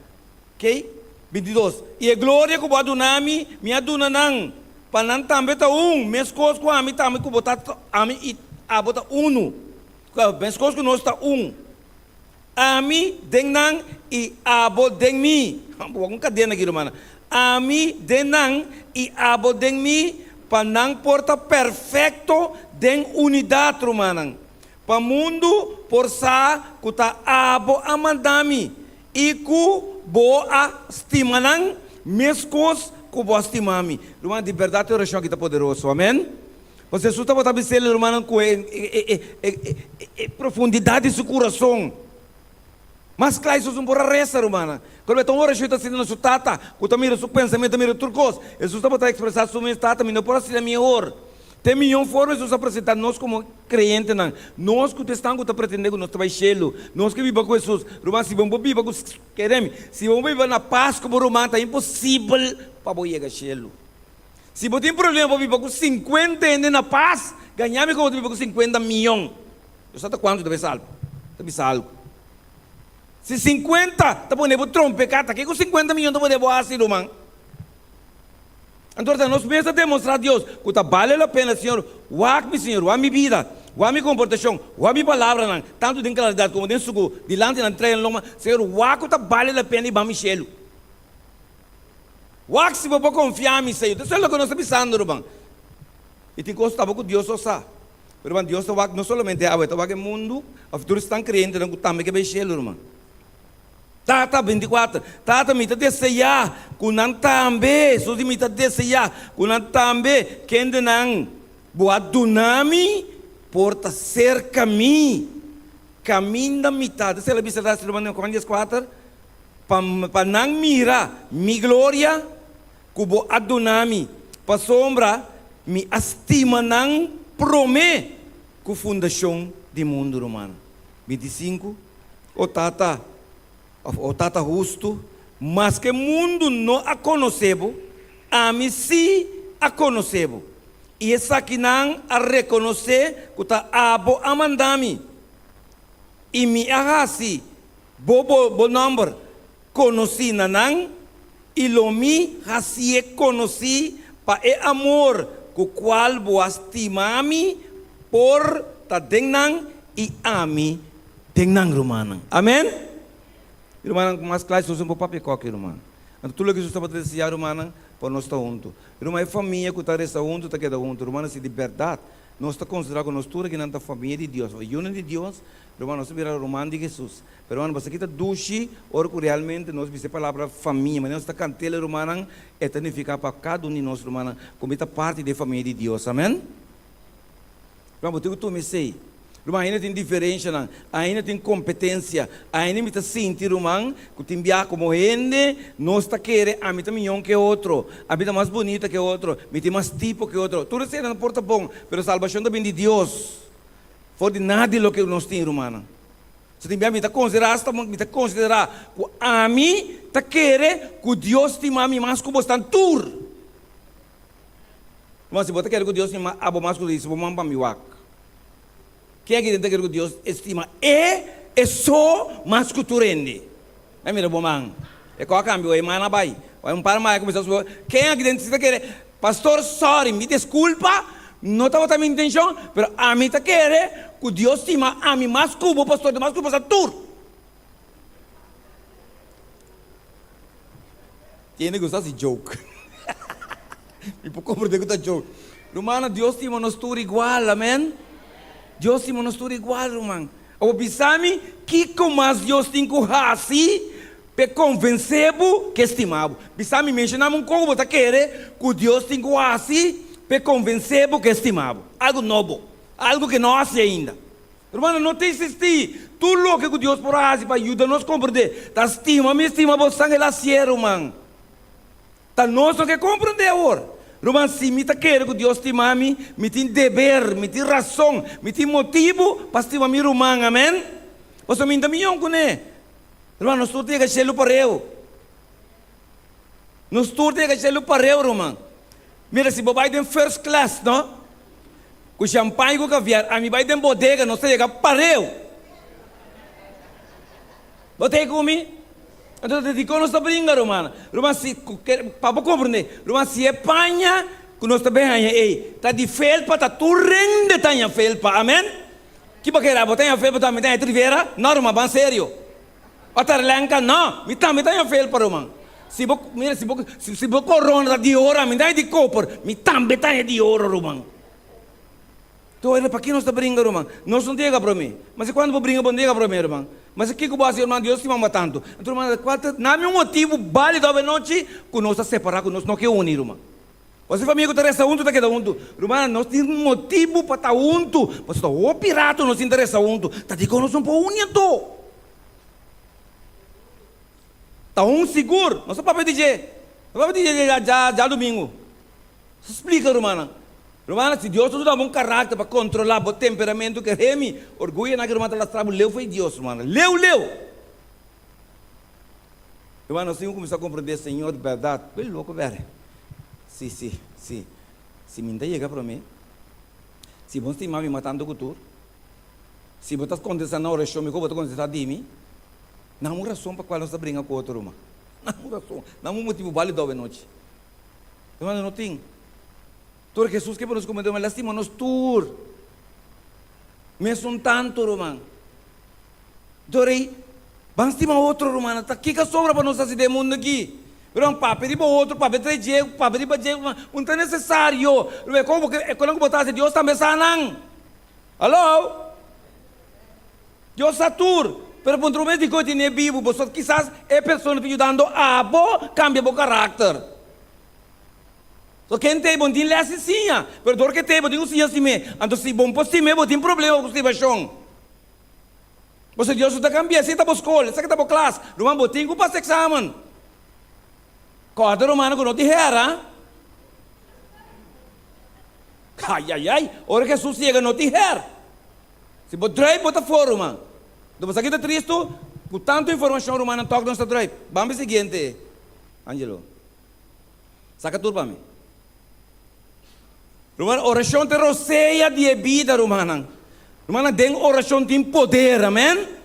Kei? 22, I e gloria ku bo a duna mi, mi a duna nan, pa nan tambe ta un, meskos ku ami tambe ku bo ta, ami i abo ta unu, meskos ku nos ta un. Ami den nan i abo den mi. Bo wak un kadena aki, rumannan. Ami den nan i abo den mi, pa nan por ta perfekto den unidat, rumannan. Pa mundu por sa ku ta abo a manda mi i ku bo a stima nan meskos ku bo a stima mi. Ruman, di bèrdat e orashon aki ta poderoso. Amèn. Pasobra Hesus tabata bis'é e rumannan ku e profundidat di su kurason. Mas kla Hesus no por a resa, rumannan. Kòrda ta un orashon ta hasiendo na su Tata, ku ta mira su pensamentu, ta mira tur kos. Hesus tabata ekspresá su mes, Tata, mi no por hasi mihor. Te miyon forma Hesus a presentá nos komo kreyentenan, nos ku ta esnan ku ta pretendé ku nos ta bai shelu, nos ke biba ku Hesus. Ruman, si bo biba ku, kere mi, si bo biba na pas ku bo ruman, ta imposibel pa bo yega shelu. Si bo tin problema pa biba ku sinkuenta hende na pas, gaña mi komo ta biba ku sinkuenta miyon. Yo sa ta kuantu ta bisa algu, ta bisa algu. Si sinkuenta ta pone bo trompeká, ta ke ku sinkuenta miyon ta pone bo hasi, ruman? Anto ta nos mes ta demostrá Dios ku ta bale la pena, Señor, wak mi, Señor, wak mi bida, wak mi komportashon, wak mi palabranan, tantu den klaridat komo den suku, dilanti nan trae loma, Señor, wak ku ta bale la pena i ban mi shelu. Wak si bo por konfia mi, Señor. Esei loke nos ta bisando, ruman. I tin kos taba ku Dios so sa. Pero, ruman, Dios ta wak no solamente awe, e ta wak e mundu, òf tur esnan kreyentenan ku tambe ke bai shelu, ruman. Tata, 24, Tata, mi ta deseá ku nan tambe, Hesus di, mi ta deseá ku nan tambe, kendenan Bo a duna mi, por ta serka mi, kaminda mi ta. Esei el a bisa ruman, Juan 14. Pa pa nan mira mi gloria ku bo a duna mi, pasobra mi a stima nan promé ku fundashon di mundu. Romano 25, O Tata, òf O Tata hustu, maske mundu no a konosé bo, ami sí a konosé bo, i esakinan a rekonosé ku ta abo a manda mi, i mi a hasi Bo bo bo nòmber konosí na nan, i lo mi hasié konosí pa e amor ku kual bo a stima mi por ta den nan i ami den nan, rumannan. Amèn. I rumannan, mas kla Hesus no por papia kòke, ruman. Anto tur loke Hesus tabata deseá, rumannan, pa nos ta huntu. Ruman, e famia ku ta resa huntu ta keda huntu. Rumannan, si di bèrdat nos ta konsiderá ku nos tur akinan ta famia di Dios òf yunan di Dios, Ruman, nos ta bira ruman di Hesus. Pero ruman, boso kita dushi ora ku realmente nos bisa e palabra famia. Manera nos ta kant'el e rumannan, e ta nifiká pa kada un di nos rumannan ku mi ta parti di e famia di Dios. Amen? Ruman, bo tin ku tuma esei. Ruman, ainda tin diferenshanan, ainda tin kompetensia, ainda mi ta sinti, ruman, ku tin biaha komo hende nos ta kere ami ta miyon ke otro, ami ta mas bunita ke otro, mi tin mas tipo ke otro. Tur eseinan por ta bon, pero salbashon ta bin di Dios. For di nada di loke nos tin, rumannan. So tin bia mi ta konsiderá asta mi ta konsiderá ku ami ta kere ku Dios stima mi mas ku bosnan tur. Ruman, si bo ta kere ku Dios stima abo mas ku tur, hisa bo man pa mi wak. Ken aki den ta kere ku Dios stima e e so mas ku tur hende? Bai mira bo man. E kò a kambia, e man a bai. Bai un par maya kuminsá subi. Ken aki den ta kere? Pastor, sorry, mi desculpa, no tabata mi intencion, pero ami ta kere cu Dios stima ami mas cu bo, pastor, mas cu boso tur. Tiene gusta haci joke. Mi por comprende cu ta joke. Rumannan, Dios stima nos tur igual, amen? Dios stima nos tur igual, ruman. Awor bisa mi, kico mas Dios tin cu haci P'e konvensé bo ku e stima bo. Bisa mi, menshoná mi un kos ku bo ta kere ku Dios tin ku hasi. p'e konvensé bo ku e stima bo. Algu nobo. Algu ku e no hasi ainda. Rumannan, no ta eksistí. Tur loke ku Dios por a hasi pa yuda nos komprendé, ta stima mi, stima bo san el hasié, ruman. Ta nos no ke komprendé awor. Ruman, si mi ta kere ku Dios stima mi, mi tin deber, mi tin rason, mi tin motibu pa stima mi ruman. Amèn? Pasobra mi no ta mion kuné. Ruman, nos tur ta yega shelu pareu. Nos tur ta yega shelu pareu, ruman. Mira, si bo bai den first class, no? Ku champagne ku caviar, ami bai den bodega, nos ta yega pareu. Bo ta ei ku mi? Anto ta dikon nos ta bringa, ruman? Ruman, si, pa bo komprendé, ruman, si e paña ku nos ta bin haña ei ta di felpa, ta tur rende ta haña felpa. Amen? Ki bo kere? Abo ta haña felpa, tambe ta haña trivera? No, ruman, ban serio. O ta relenka? No, mi tambe ta haña felpa, ruman. Si bo, mira, si bo, si bo korona ta di oro, ami ta haña di koper, mi tambe ta haña di oro, ruman. Toer, paki nos ta bringa, ruman? Nos no ta yega promé. Ma si kuandu bo bringa, bo no ta yega promé, ruman. Ma si kiko bo hasi, ruman, Dios stima bo tantu. Anto, ruman, kual ta nami un motibu bálido avenochi ku nos ta separá, ku nos no ke uni, ruman? Pasobra e famia ku ta resa huntu ta keda huntu. Rumannan, nos tin motibu pa ta huntu, pasobra ta hopi ratu nos tin ta resa huntu. Ta dikon nos no por uni anto? Ta un sigur. Nos a papia di dje. Nos a papia di dje djadumingu. Splika, rumannan. Rumannan, si Dios ta duna bo un karakter pa kontrolá bo temperamentu, ke remi orguyo nan ke ruman ta lastra bo leu fo'i Dios, rumannan. Leu, leu! Ruman, nos tin ku kuminsá komprendé Señor di bèrdat. Ku e loko bèrè. Si, si, si. Si mi no ta yega promé, si bo no stima mi mas tantu ku tur, si bo ta kontestá na orashon mihó bo ta kontestá di mi, nan un rason pa kual nos ta bringa ku otro, ruman. Nan un rason, nan un motibu bálido awe nochi. Hermano, no tin. Tur Jesus ke pa nos kometé mal, lastima nos tur. Mesun tantu, ruman. Dor ei, ban stima otro, rumannan. Ta kiko a sobra pa nos hasi den e mundu aki? Ruman, papia riba otro, papia trae dje, papia riba dje, ruman, un ta nesesario. Ruman, e kon bo e konan ku bo ta hasi, Dios tambe sa nan. Hallo? Dios sa tur. Pero puntra bo mes dikon e tene bibu, boso kisas e persona ta yudando abo kambia bo karakter. So ken t'ei bo no tin lès di siña, pero dor ke t'ei bo tin ku siña stim'é. Anto si bo no por stim'é bo tin problema ku stimashon. Pasobra Dios no ta kambia, esei ta bo skol, esaki ta bo klas. Ruman bo tin ku pasa eksamen. Kòrda rumannan ku no tin hera. Ayayay, ora Hesus yega no tin her. Si bo druip bo ta for ruman. Enton bo sa ki ta tristu? Ku tantu informashon rumannan tòg nos ta druip. Ban pa e siguiente, Angelo. Saka tur pa mi. Ruman, orashon ta e rosea di e bida, rumannan. Rumannan, den orashon tin poder, amen.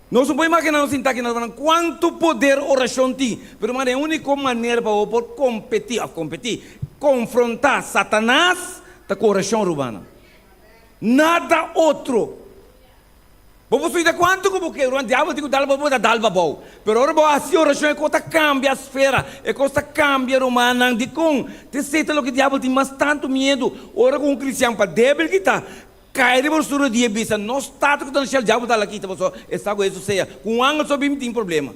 Nos no por imaginá nos sinta aki na rumannan kuantu poder orashon tin. Pero ruman, e úniko manera pa bo por kompetí, òf kompetí, konfrontá Satanas ta ku orashon, rumannan. Nada otro. Bo por suida kuantu ku bo ke, ruman, diabel tin ku dal bo, bo ta dal bo abou. Pero ora bo hasi orashon e kos ta kambia sfera, e kos ta kambia, rumannan. Dikon? Ta esei ta loke diabel tin mas tantu miedu. Ora ku un kristian pa debil ki ta, kai riba un suru di e bisa, Nos Tata ku ta na shel, diabel ta ala kita pasobra e sa ku Hesus sea. Ku un angel so bin tin problema.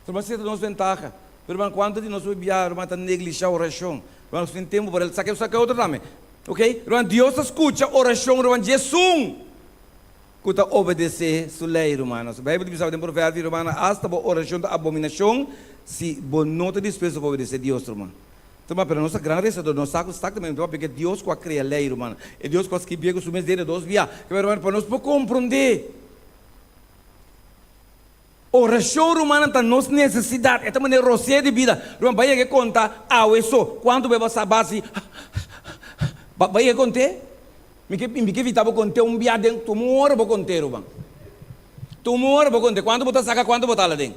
Ruman, esei ta nos ventaha. Pero ruman, kuantu di nos bia, ruman, ta neglisha orashon? Ruman, nos tin tempu pa el saka, saka otro tambe. Ok, ruman, Dios ta skucha orashon, ruman, dje esun ku ta obedesé su lei, rumannan. So Beibel ta bisa den Proverbio, rumannan, asta bo orashon ta abominashon si bo no ta dispuesto pa obedesé Dios, ruman. Ruman, pero nos ta gran resador, nos sa ku exactamente papia ku e Dios ku a krea lei, ruman, e Dios ku a skibié ku su mes dede dos bia. Ruman, pa nos por komprondé. Orashon, rumannan, ta nos nesesidat. E ta manera rosea di bida. Ruman, bai yega e konta awe so. Kuantu beba sa basi? Bai yega e kont'é? Mi ke mi ke evitá bo kont'é un bia den tuma un ora bo kont'é, ruman. Tuma un ora bo kont'é. Kuantu bo ta saka, kuantu bo ta hala den.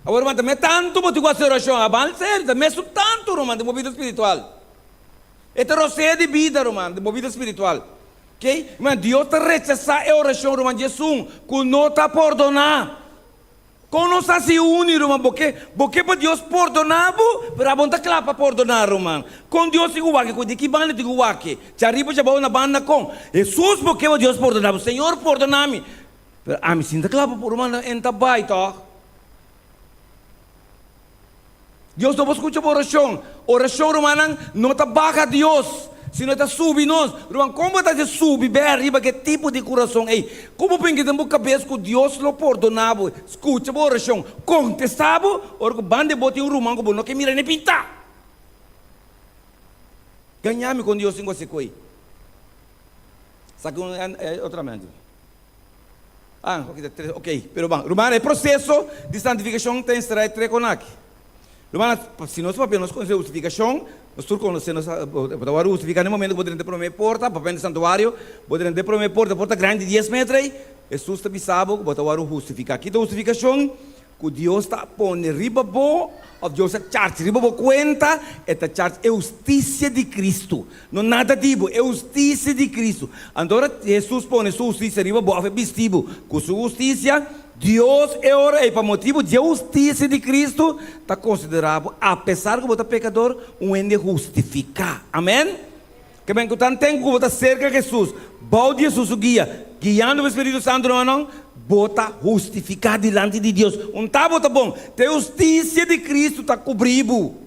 Awor, ruman, ta me tantu bo tin ku hasi orashon. A bal serio, ta mesun tantu, ruman, den bo bida spiritual. E ta rosea di bida, ruman, den bo bida spiritual. Ke? Ruman, Dios ta rechasá e orashon, ruman, di esun ku no ta pordoná. Kon nos hasi uni, ruman? Bo ke, bo ke pa Dios pordoná bo, pero abo no ta kla pa pordoná, ruman. Kon Dios tin ku wak? Ku di ki banda tin ku wak? Djariba, djabou, na banda kon? Hesus, bo ke pa Dios pordoná bo? Señor, pordoná mi. Pero ami si no ta kla pa por, ruman, en ta bai tòg. Dios no por skucha bo orashon. Orashon, rumannan, no ta baha Dios, sino e ta subi nos. Ruman, kon bo ta hasi subi bè ariba ku e tipo di kurason ei? Kon bo pensa den bo kabes ku Dios lo pordoná bo, skucha bo orashon, kontestá bo, ora ku banda di bo tin un ruman ku bo no ke mira ni pinta? Gañá mi kon Dios tin ku hasi ku ei. Saki un otro mente. Ah, ok, ta tres, ok. Pero ban, ruman, e proseso di santifikashon ta enserá e tres kon aki. Ruman, si nos papia nos konosé hustifikashon, nos tur konosé, nos bo ta wòrdu hustifiká na e momento ku bo drenta e promé porta, papia di santuario, bo drenta e promé porta, porta grandi di dies metro ei, Hesus ta bisa bo ku bo ta wòrdu hustifiká. Ki ta hustifikashon? Ku Dios ta pone riba bo, òf Dios ta charge riba bo kuenta, e ta charge e hustisia di Kristu. No nada di bo, e hustisia di Kristu. Anto ora Hesus pone su hustisia riba bo òf e bisti bo ku su hustisia, Dios e ora ei pa motibu dje hustisia di Kristu ta konsiderá bo, apesar ku bo ta pekador, un hende hustifiká. Amèn? Ke men ku tan tempu ku bo ta serka Hesus, bou di Hesus su guia, guiando pa e Spiritu Santu no anon, bo ta hustifiká dilanti di Dios. Un ta bo ta bon, ta e hustisia di Kristu ta kubrí bo.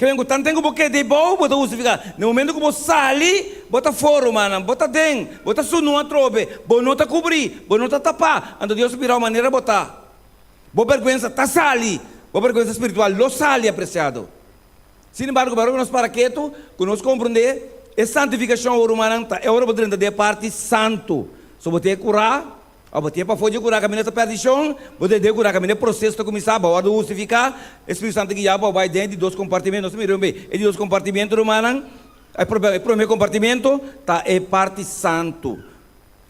Ke men ku tan tempu ku bo keda ei bou, bo ta hustifiká. Na e momentu ku bo sali, bo ta for, rumannan, bo ta den, bo ta sunú atrobe, bo no ta kubrí, bo no ta tapá, anto Dios ta bira bo manera bo ta. Bo bèrgwensa ta sali, bo bèrgwensa spiritual lo sali, apresiado. Sin embargo, ora ku nos para ketu, ku nos komprondé e santifikashon awor, rumannan, ta e ora bo drenta den e parti santu. So bo tin e kurá, òf bo tin e pafó dje kurá kaminda ta pèrdishon, bo drenta den e kurá kaminda e proseso ta kuminsá, bo a wòrdu hustifiká, e Spiritu Santu ta guia bo pa bai den e di dos kompartimento. Nos ta mira un be, e di dos kompartimento, rumannan, e promé kompartimento ta e parti santu.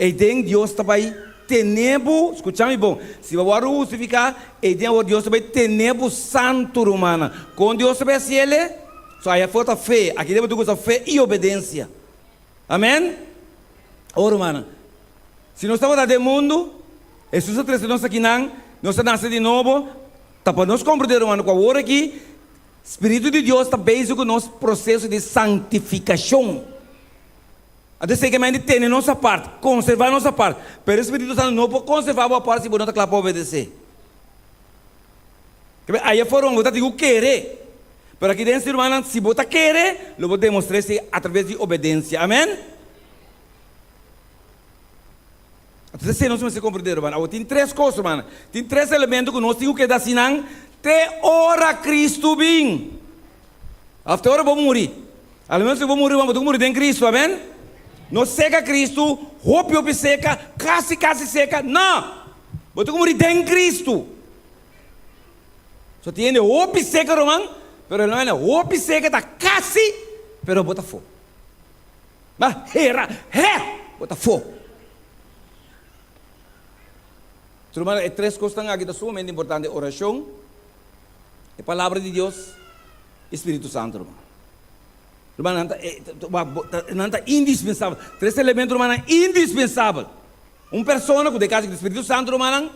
Eiden Dios ta bai tene bo, skucha mi bon, si bo wòrdu hustifiká, eiden awor Dios ta bai tene bo santu, rumannan. Kon Dios ta bai hasi el? So aya for ta fe, aki den bo tin ku usa fe i obedensia. Amen? O rumannan, si nos tabata den mundu, Hesus a trese nos akinan, nos a nase di nobo, ta pa nos komprendé, rumannan, ku awor aki Spiritu di Dios ta bezig ku nos proseso di santifikashon. Anto esei ke mende tene nos apart, konservá nos apart. Pero e Spiritu Santu no por konservá bo apart si bo no ta kla pa obedesé. Kebe aya foron bo ta tin ku kere. Pero aki den si rumannan, si bo ta kere, lo bo demostrá esei atraves di obedensia. Amen? Anto esei nos mester komprendé, rumannan. Awor tin tres kos, rumannan. Tin tres elemento ku nos tin ku keda asinan te ora Kristu bin. Òf te ora bo muri. A lo menos si bo muri, bo ta muri den Cristo, amen? No seca Cristo, hopi hopi seca, casi casi seca, no! Bo ta muri den Cristo. So tin hende hopi seca ruman, pero no hende hopi seca ta casi, pero bo ta fo. Ma hera, he, bo ta fo. Ruman, e tres cosnan aki ta sumamente importante, oracion, e palabra di Dios, i Spiritu Santu, ruman. Ruman, nan ta, nan ta indispensabel. Tres elemento, rumannan, indispensabel. Un persona ku ta e kasa ku Spiritu Santu, rumannan,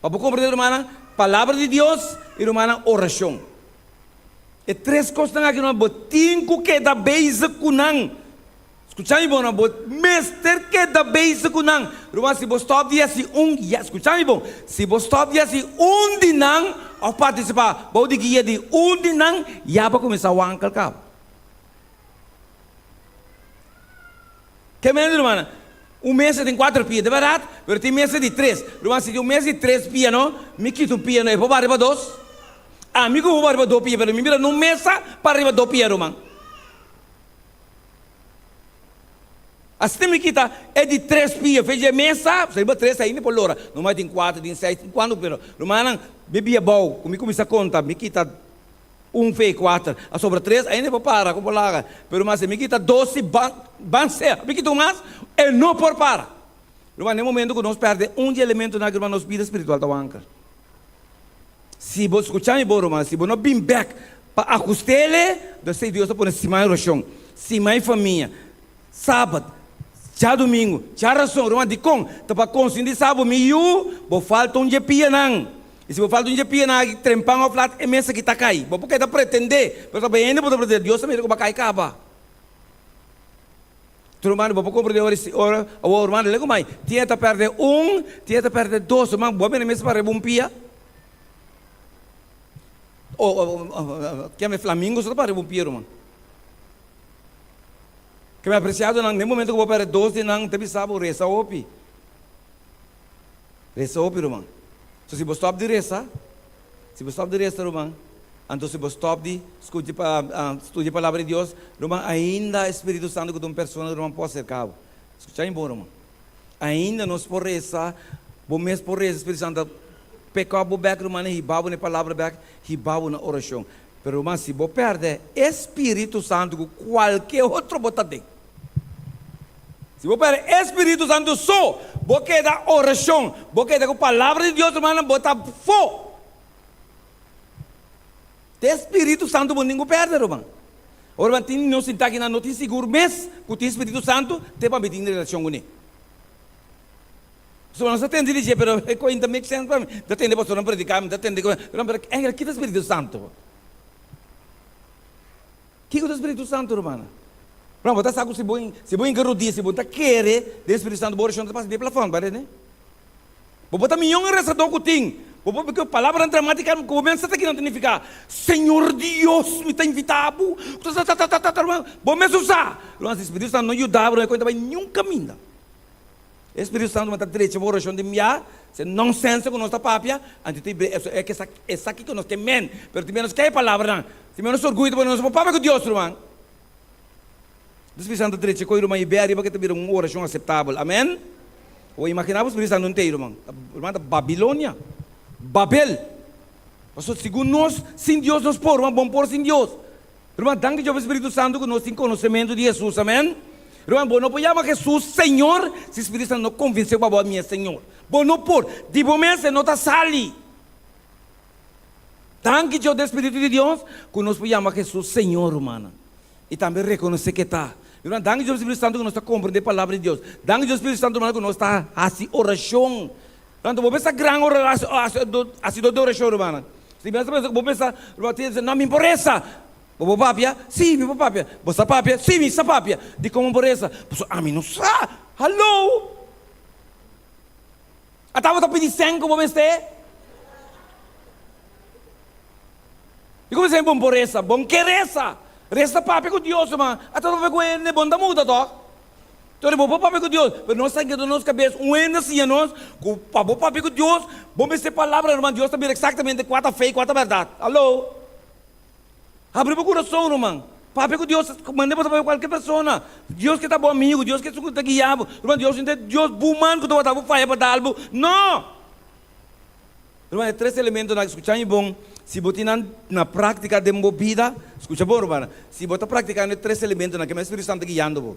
pa bo komprendé, rumannan, Palabra di Dios i, rumannan, orashon. E tres kosnan aki, ruman, bo tin ku keda bezig ku nan. Skucha mi bon, bo mester keda bezig ku nan. Ruman, si bo stòp di hasi un, ya, skucha mi bon, si bo stòp di hasi un di nan òf partisipá bou di guia di un di nan, ya bo a kuminsá wankel kaba. Ke mende, rumannan? Un mesa tin kuater pia, ta bèrdat? Pero tin mesa di tres. Ruman, si tin un mesa di tres pia no, mi kita un pia no, e por bai riba dos? Ami ku por bai riba dos pia, pero mi mira nun mesa para riba dos pia, ruman. Asina mi kita e di tres pia fe dje mesa, pasobra riba tres ainda por lora. No mas tin kuater, tin seis, tin kuantu pero rumannan mi bia bou ku mi kuminsa konta mi kita un fe kuater, a sobra tres ainda por para ku por laga. Pero mas si mi kita dos si ban ban sea mi kita un mas e no por para. Ruman den momento ku nos perde un di elementonan aki ruman nos bida spiritual ta wanker. Si bo skucha mi bon ruman, si bo no bin bek pa ahust'ele, dosei Dios ta pone siman orashon, siman famia, sabat, djadumingu, djarason, ruman dikon? Ta pa konsientisá bo, mi yu, bo falta un dje pianan, i si bo falta un dje pianan aki trempan òf lat e mesa ki ta kai, bo por keda pretendé, pero ta pa hende bo ta pretendé, Dios ta mira ku bo a kai kaba. Tu ruman bo por comprende ora si ora awor ruman lego mai tin e ta perde un tin e ta perde dos ruman bo a bini mes pa riba un pia. Oh, keme flamingo so ta para riba un pia, ruman. Keme apresiadonan, den momento ku bo pèrdè dos di nan, ta bisa bo resa hopi. Resa hopi, ruman. So si bo stòp di resa, si bo stòp di resa, ruman, anto si bo stòp di skucha studia e Palabra di Dios, ruman, ainda e Spiritu Santu ku ta un persona, ruman, por aserká bo. Skucha mi bon, ruman. Ainda nos por resa, bo mes por resa, Spiritu Santu ta peka bo bèk, ruman, i hiba bo na e Palabra bèk, hiba bo na orashon. Pero, ruman, si bo pèrdè e Spiritu Santu ku kualke otro bo ta den. Si bo pèrdè e Spiritu Santu so, bo keda orashon, bo keda ku Palabra di Dios, rumannan, bo ta fo. Te Spiritu Santu bo tin ku pèrdè, ruman. Ora ruman tin nos sintá akinan no tin sigur mes ku tin Spiritu Santu, te pa mi tin relashon kuné. Pasobra nos ta tende di dje, pero e koin ta make sense pa mi. Mi ta tende pastornan prediká, mi ta tende ku, pero eigenlijk kita Spiritu Santu? Kiko ta Spiritu Santu, rumannan? Ruman, bo ta sa ku si bo si bo hinka rudia, si bo ta kere den Spiritu Santu, bo orashon ta pasa den plafòn, par'e ne? Bo por ta miyon resadó ku tin, bo por ku palabranan dramátika ku bo mes sa ta kinan ta nifiká. Señor Dios, mi ta invitá bo, ta-ta-ta-ta-ta, ruman, bo mes no sa. Ruman, si Spiritu Santu no yuda bo, no ta bai niun kaminda. E Spiritu Santu ta drecha bo orashon di mia, se nonsense ku nos ta papia, anto ta ibre eso e ke sa esaki ku nos ke men, pero tin menos ke e palabranan, tin menos orguyo ta pone nos por papia ku Dios, ruman. E Spiritu Santu ta drecha koe ruman i be ariba ke ta bira un orashon aseptabel. Amen? Bo imagina bo Spiritu Santu ntei, ruman? Ruman ta Babilonia, Babel. Pasobra segun nos, sin Dios nos por, ruman, bon por sin Dios. Ruman, danki Dios pa e Spiritu Santu ku nos tin konosementu di Hesus. Amen. Ruman, bo no por yama Hesus Señor si Spiritu Santu no konvensé bo pa bo a mi e Señor. Bo no por. Di bo mes e no ta sali. Danki Dios den Spiritu di Dios ku nos por yama Hesus Señor, rumannan. I tambe rekonosé ke ta. Ruman, danki Dios pa Spiritu Santu ku nos ta komprendé Palabra di Dios. Danki Dios Spiritu Santu, rumannan, ku nos ta hasi orashon. Tantu bo pensa gran ora hasidó di orashon, rumannan. Si mi a pensa ku bo pensa, ruman tin bisa, no, mi por resa. Bo por papia? Sí, mi por papia. Bo sa papia? Sí, mi sa papia. Dikon bo por resa? Pasobra ami no sa. Hallo! Ata bo ta pidi sèn ku bo mester? Dikon bo sèn bo por resa? Bo ke resa. Resa ta papia ku Dios, ruman. Ata bo papia ku hende, bo no ta muda tòg? Tori bo por papia ku Dios, pero nos ta keda nos kabes un hende a siña nos ku pa bo papia ku Dios, bo mester palabra ruman, Dios ta mira eksaktamente kua ta fe i kua ta bèrdat. Alo? Habri bo kurason ruman, papia ku Dios, manda bo ta papia ku kualke persona. Dios ke ta bo amigu, Dios ke esun ku ta guia bo. Ruman, Dios no ta e Dios buman ku ta wata bo faya pa dal bo. No! Ruman, e tres elementonan aki, skucha mi bon, si bo tin nan na práktika den bo bida, skucha bon rumannan, si bo ta praktikando e tres elementonan aki, e Spiritu Santu ta guiando bo.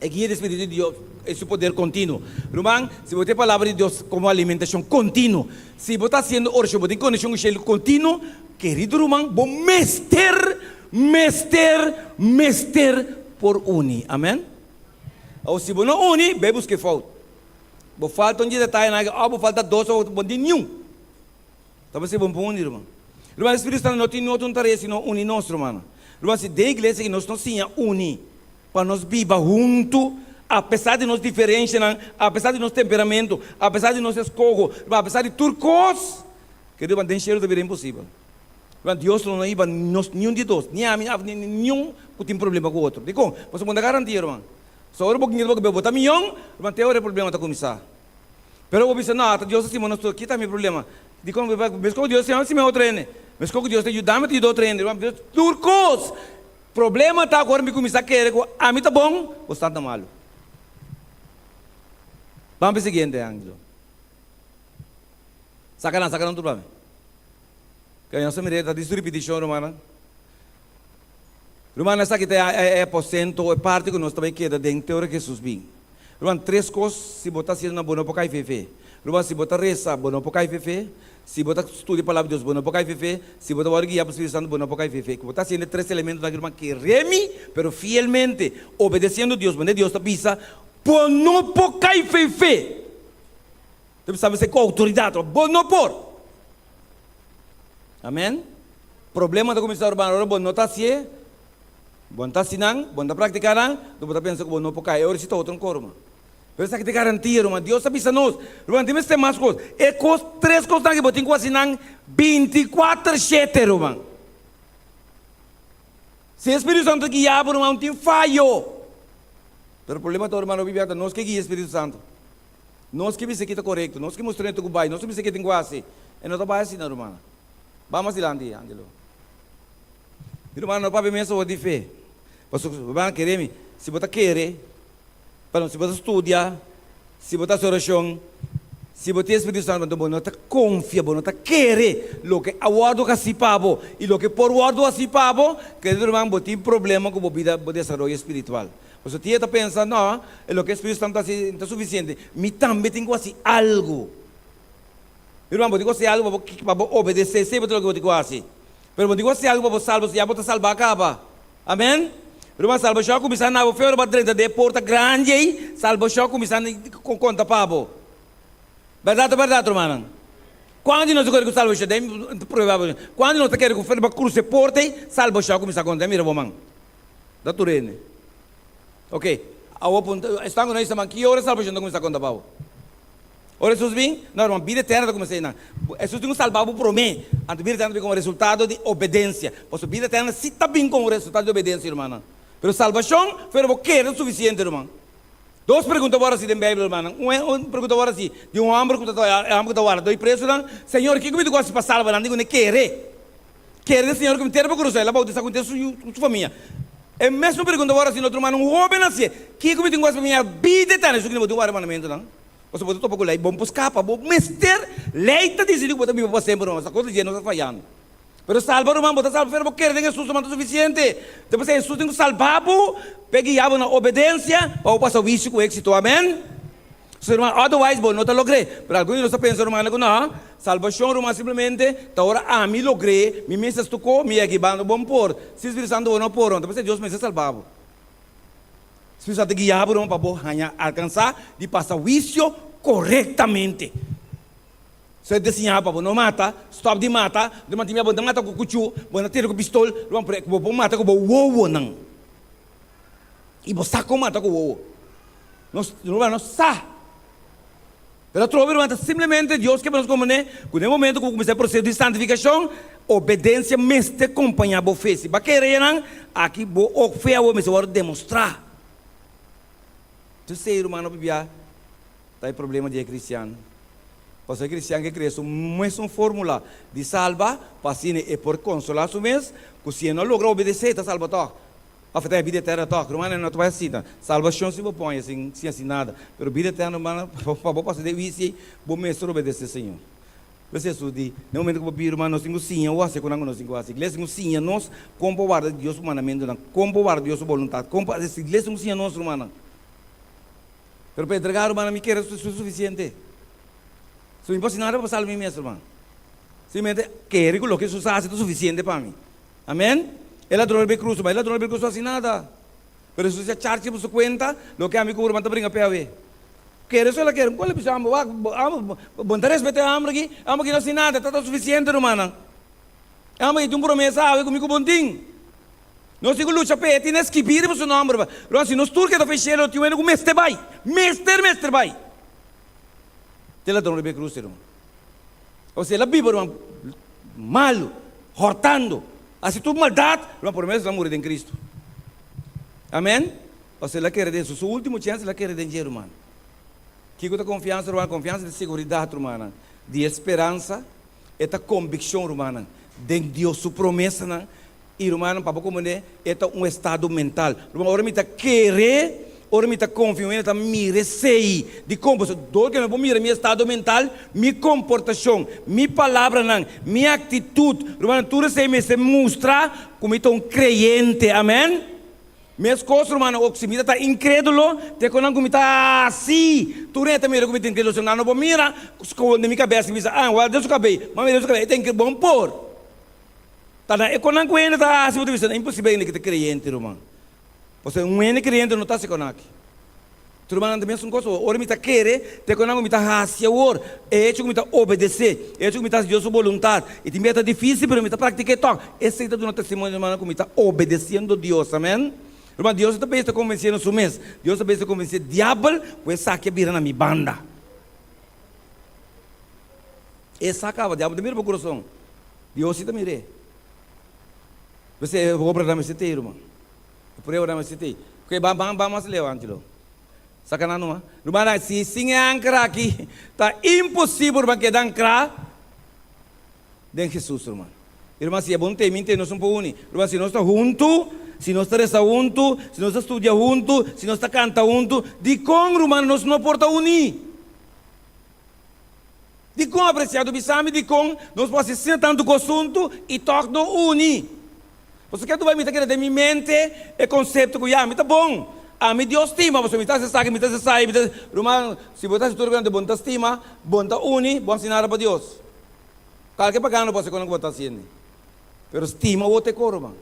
E guia di Spiritu di Dios e su poder kontinuo. Ruman, si bo tin e Palabra di Dios komo alimentashon kontinuo, si bo ta hasiendo orashon, bo tin konekshon ku shelu kontinuo, kerido ruman, bo mester, mester, mester por uni. Amen. Awor, si bo no uni, bai buska e fout. Bo falta un di detayenan aki òf bo falta dos òf bo no tin niun. Ta por ser bon pa uni, ruman. Ruman, e Spiritu Santu no tin otro tarea sino uni nos, rumannan. Ruman, si den iglesia aki nos no siña uni pa nos biba huntu, apesar di nos diferenshanan, apesar di nos temperamentu, apesar di nos eskoho, ruman, apesar di tur kos, kerido ruman, den shelu ta bira imposibel. Ruman, Dios lo no hiba nos niun di dos, ni ami, ni niun ku tin problema ku otro. Dikon? Pasobra bo no ta garantia, ruman. So ora bo kier bo bo ta mion, ruman te ora e problema ta kuminsá. Pero bo bisa, no, ata Dios a stima nos tur, kita mi problema. Dikon? Meskos ku Dios a stima otro hende, meskos ku Dios ta yuda mi ta yuda otro hende, ruman, Dios tur kos. Problema ta ku ora mi kuminsá kere ku ami ta bon, bo sta ta malu. Ban pa e siguiente, Angelo. Saka nan, saka nan tur pa mi. Ke nos ta mira ta di su ripitishon, rumannan. Ruman, esaki ta e aposento, e parti ku nos ta bai keda den te ora Hesus bin. Ruman, tres kos si bo ta hasiendo nan bo no por kai fefe. Ruman, si bo ta resa, bo no por kai fefe. Si bo ta studia Palabra di Dios, bo no por kai fefe. Si bo ta wòrdu guiá pa Spiritu Santu, bo no por kai fefe. Ku bo ta hasiendo e tres elementonan aki, ruman, kere mi, pero fielmente, obedesiendo Dios, manera Dios ta bisa, bo no por kai fefe. Ta bisa mester ku outoridat, bo no por. Amen. Problema ta kuminsá ruman ora bo no ta hasié, bo no ta hasi nan, bo no ta praktiká nan, enton bo ta pensa ku bo no por kai. E ora si ta otro ankor ruman. Pero esaki ta e garantia, ruman. Dios a bisa nos, ruman, tin mester mas kos. E kos, tres kosnan aki bo tin ku hasi nan bintikuater shete, ruman. Si e Spiritu Santu ta guia bo, ruman, no tin fayo. Pero problema ta, ruman, hopi bia ta nos ke guia e Spiritu Santu. Nos ke bisa ke ta korekto, nos ke mustra e ta ku bai, nos ke bisa ke tin ku hasi. E no ta bai asina, ruman. Ban mas dilanti, Angelo. Mi ruman, no papia mes awor di fe. Pasobra, ruman, kere mi, si bo ta kere, perdon, si bo ta studia, si bo ta hasi orashon, si bo tin e Spiritu Santu, anto bo no ta konfia, bo no ta kere loke a wòrdu hasí pa bo i loke por wòrdu hasí pa bo, kerido ruman, bo tin problema ku bo bida, bo desaroyo spiritual. Pasobra tin e ta pensa, No, e loke e Spiritu Santu ta hasi no ta sufisiente, mi tambe tin ku hasi algu. Mi ruman, bo tin ku hasi algu pa bo, pa bo obedesé semper tur loke bo tin ku hasi. Pero bo tin ku hasi algu pa bo salba, ya bo ta salbá kaba. Amen. Ruman, salbashon a kuminsá na bo fe ora bo a drenta den e porta grandi ei, salbashon a kuminsá konta pa bo. Bèrdat o bèrdat, rumannan? Kuantu di nos ta kere ku salbashon, den prueba bo, kuantu di nos ta kere ku ora bo a krusa e porta ei, salbashon a kuminsá konta? Mira bo man. Ta tur hende. Oke, awor punta, esnan ku no hisa man, ki ora salbashon ta kuminsá konta pa bo? Ora Hesus bin, no hermano, bida eterna ta kuminsá einan. Hesus tin ku salba bo promé, anto bida eterna ta bin komo resultado di obedensia. Pasobra bida eterna sí ta bin komo resultado di obedensia, rumannan. Pero salbashon, fuera bo kere ta sufisiente, ruman. Dos pregunta wòrdu hasi den Beibel, rumannan. Un un pregunta wòrdu hasi di un hòmber ku ta e hòmber ku ta warda e presonan, Señor, kiko mi tin ku hasi pa salba nan? Di ku ne kere. Kere den Señor ku mi tera pa krusa, el a bautisá ku henter su yu ku su famia. E mesmu pregunta wòrdu hasi na otro ruman, un hóben hasié, Kiko mi tin ku hasi pa mi haña bida eterna? Hesus ku ne bo tin warda e mandamentunan. Pasobra bo ta topa ku lei, bo no por skapa. Bo mester, lei ta disidí ku bo ta biba pa semper, ruman. Sa kos di dje no ta fayando. Pero salba, ruman, bo ta salba pero bo kere den Hesus, ruman, ta sufisiente. Ta p'esei Hesus tin ku salba bo, p'e guia bo na obedensia, pa bo pasa huisio ku éksito. Amèn. So, ruman, otherwise bo no ta logr'é. Pero algun di nos ta pensa, ruman, ku no, salbashon, ruman, simplemente ta ora ami logr'é, mi mes a stuko, mi yega i banda bo por. Si Spiritu Santu bo no por, ruman, ta p'esei Dios mester salba bo. Spiritu Santu ta guia bo pa bo haña alkansá di pasa huisio korektamente. So e ta siña bo pa bo no mata, stòp di mata, ruman tin bia bo no ta mata ku kuchú, bo no ta tira ku pistol, ruman pero bo por mata ku bo wowonan. I bo sa kon mata ku wowo. Nos ruman no sa. Pero atrobe ruman ta simplemente Dios ke pa nos komprendé ku den momento ku bo kuminsá e proseso di santifikashon, obedensia mester kompañá bo fe. Si bo a kere yanan, aki bo ok fe awor mester wòrdu demostrá. Entonces ei ruman hopi bia ta e problema di e kristian. Pasobra e kristian ke krea su mesun fórmula di salba pa asina e por konsolá su mes ku si e no logra obedesé e ta salba tòg. Of ta e bida eterno tok? Rumannan, no ta bai asina. Salbashon si bo pon sin sin hasi nada. Pero bida eterno, rumannan, pa bo pasa den huisio ei, bo mester obedesé Señor. Por eso Hesus di, den momento ku bo bira, ruman, nos tin ku siña bo hasi e kunan ku nos tin ku hasi. Iglesia tin ku siña nos kon pa warda Dios su mandamentunan, kon pa warda Dios su boluntat, kon pa hasi. Iglesia tin ku siña nos, rumannan. Pero pa entregá, rumannan, mi kere su sufisiente. So mi por hasi nada pa salba mi mes, ruman. Simplemente kere ku loke Hesus a hasi ta sufisiente pa mi. Amen. E ladron riba e krus, ma e ladron riba e krus no hasi nada. Pero Hesus a charge riba su kuenta loke ami ku bo ruman ta bringa p'e awe. Kere so el a kere. Ku el a bisa amo, wak, amo, bo no ta respeta e hamber aki? E hamber aki no hasi nada, ta ta sufisiente, rumannan. E hamber aki tin un promesa awe ku mi ku bo no tin. Nos tin ku lucha p'e, e tin e skibí riba su nomber. Ruman, si nos tur keda fe shelu, no tin un hende ku mester bai. Mester, mester bai. Te ladron riba e krus, ruman. Osea, el a biba ruman malu, hòrtando, hasi tur maldat, ruman por lo menos el a muri den Cristo. Amen. Osea, el a kere den su, su ultimo chèns el a kere den dje, ruman. Kiko ta konfiansa, ruman? Konfiansa ta seguridat, rumannan, di e speransa, e ta kombikshon, rumannan, den Dios su promesanan. I rumannan, pa bo komprendé, e ta un estado mental. Ruman, ora mi ta kere, ora mi ta konfia un hende ta mira esei. Dikon? Pasobra dor ku mi por mira mi estado mental, mi komportashon, mi palabranan, mi aktitut, rumannan, tur esei mester mustra ku mi ta un kreyente. Amèn? Meskos, rumannan, ok si mi ta ta inkrédulo, te ku nan ku mi ta hasi, tur hende ta mira ku mi ta inkrédulo. Si nan no por mira, skonde mi kabes i bisa, Ah, wèl, den su kabei, m'a mira den su kabei, e ta inkrédulo. Bon por. Ta na e konan ku hende ta hasi bo ta bisa na imposibel hende ki ta kreyente ruman. Pasobra un hende kreyente no ta hasi kon aki. Tur rumannan ta mesun kos ora mi ta kere ta e konan ku mi ta hasi awor. E hecho ku mi ta obedesé, e hecho ku mi ta hasi Dios su boluntat. I tin bia ta difisil pero mi ta praktik'é tòg. Esei ta duna testimonio rumannan ku mi ta obedesiendo Dios. Amen. Ruman, Dios no ta bes ta konvensiendo su mes, Dios ta bes ta konvensé diabel ku esaki a bira na mi banda. E sa kaba, diabel ta mira bo kurason, Dios si ta mir'é. P'esei e obranan mester t'ei, ruman. E pruebanan mester t'ei. Oke, ban, ban, ban mas leu, Angelo. Saka nan numa. Rumannan, si sin e ankra aki, ta imposibel, ruman, keda ankrá den Hesus, ruman. I ruman, si e bon tei, mi tei, nos un por uni. Ruman, si nos ta huntu, si nos ta resa huntu, si nos ta studia huntu, si nos ta kanta huntu, dikon, ruman, nos no por ta uní? Dikon, apresiado, bisa mi dikon nos por hasi asina tantu kos huntu i tòg no uni? Pasobra ke bai mi ta keda den mi mente e konsepto ku ya, mi ta bon, ami Dios stima, pasobra mi ta hasi esaki, mi ta hasi esai, mi ta hasi. Ruman, si bo ta hasi tur loke bo no ta stima, bo no ta uni, bo hasi nada pa Dios. Kalke pagano por hasi kono ku bo ta hasiende. Pero stima bo te ko, ruman.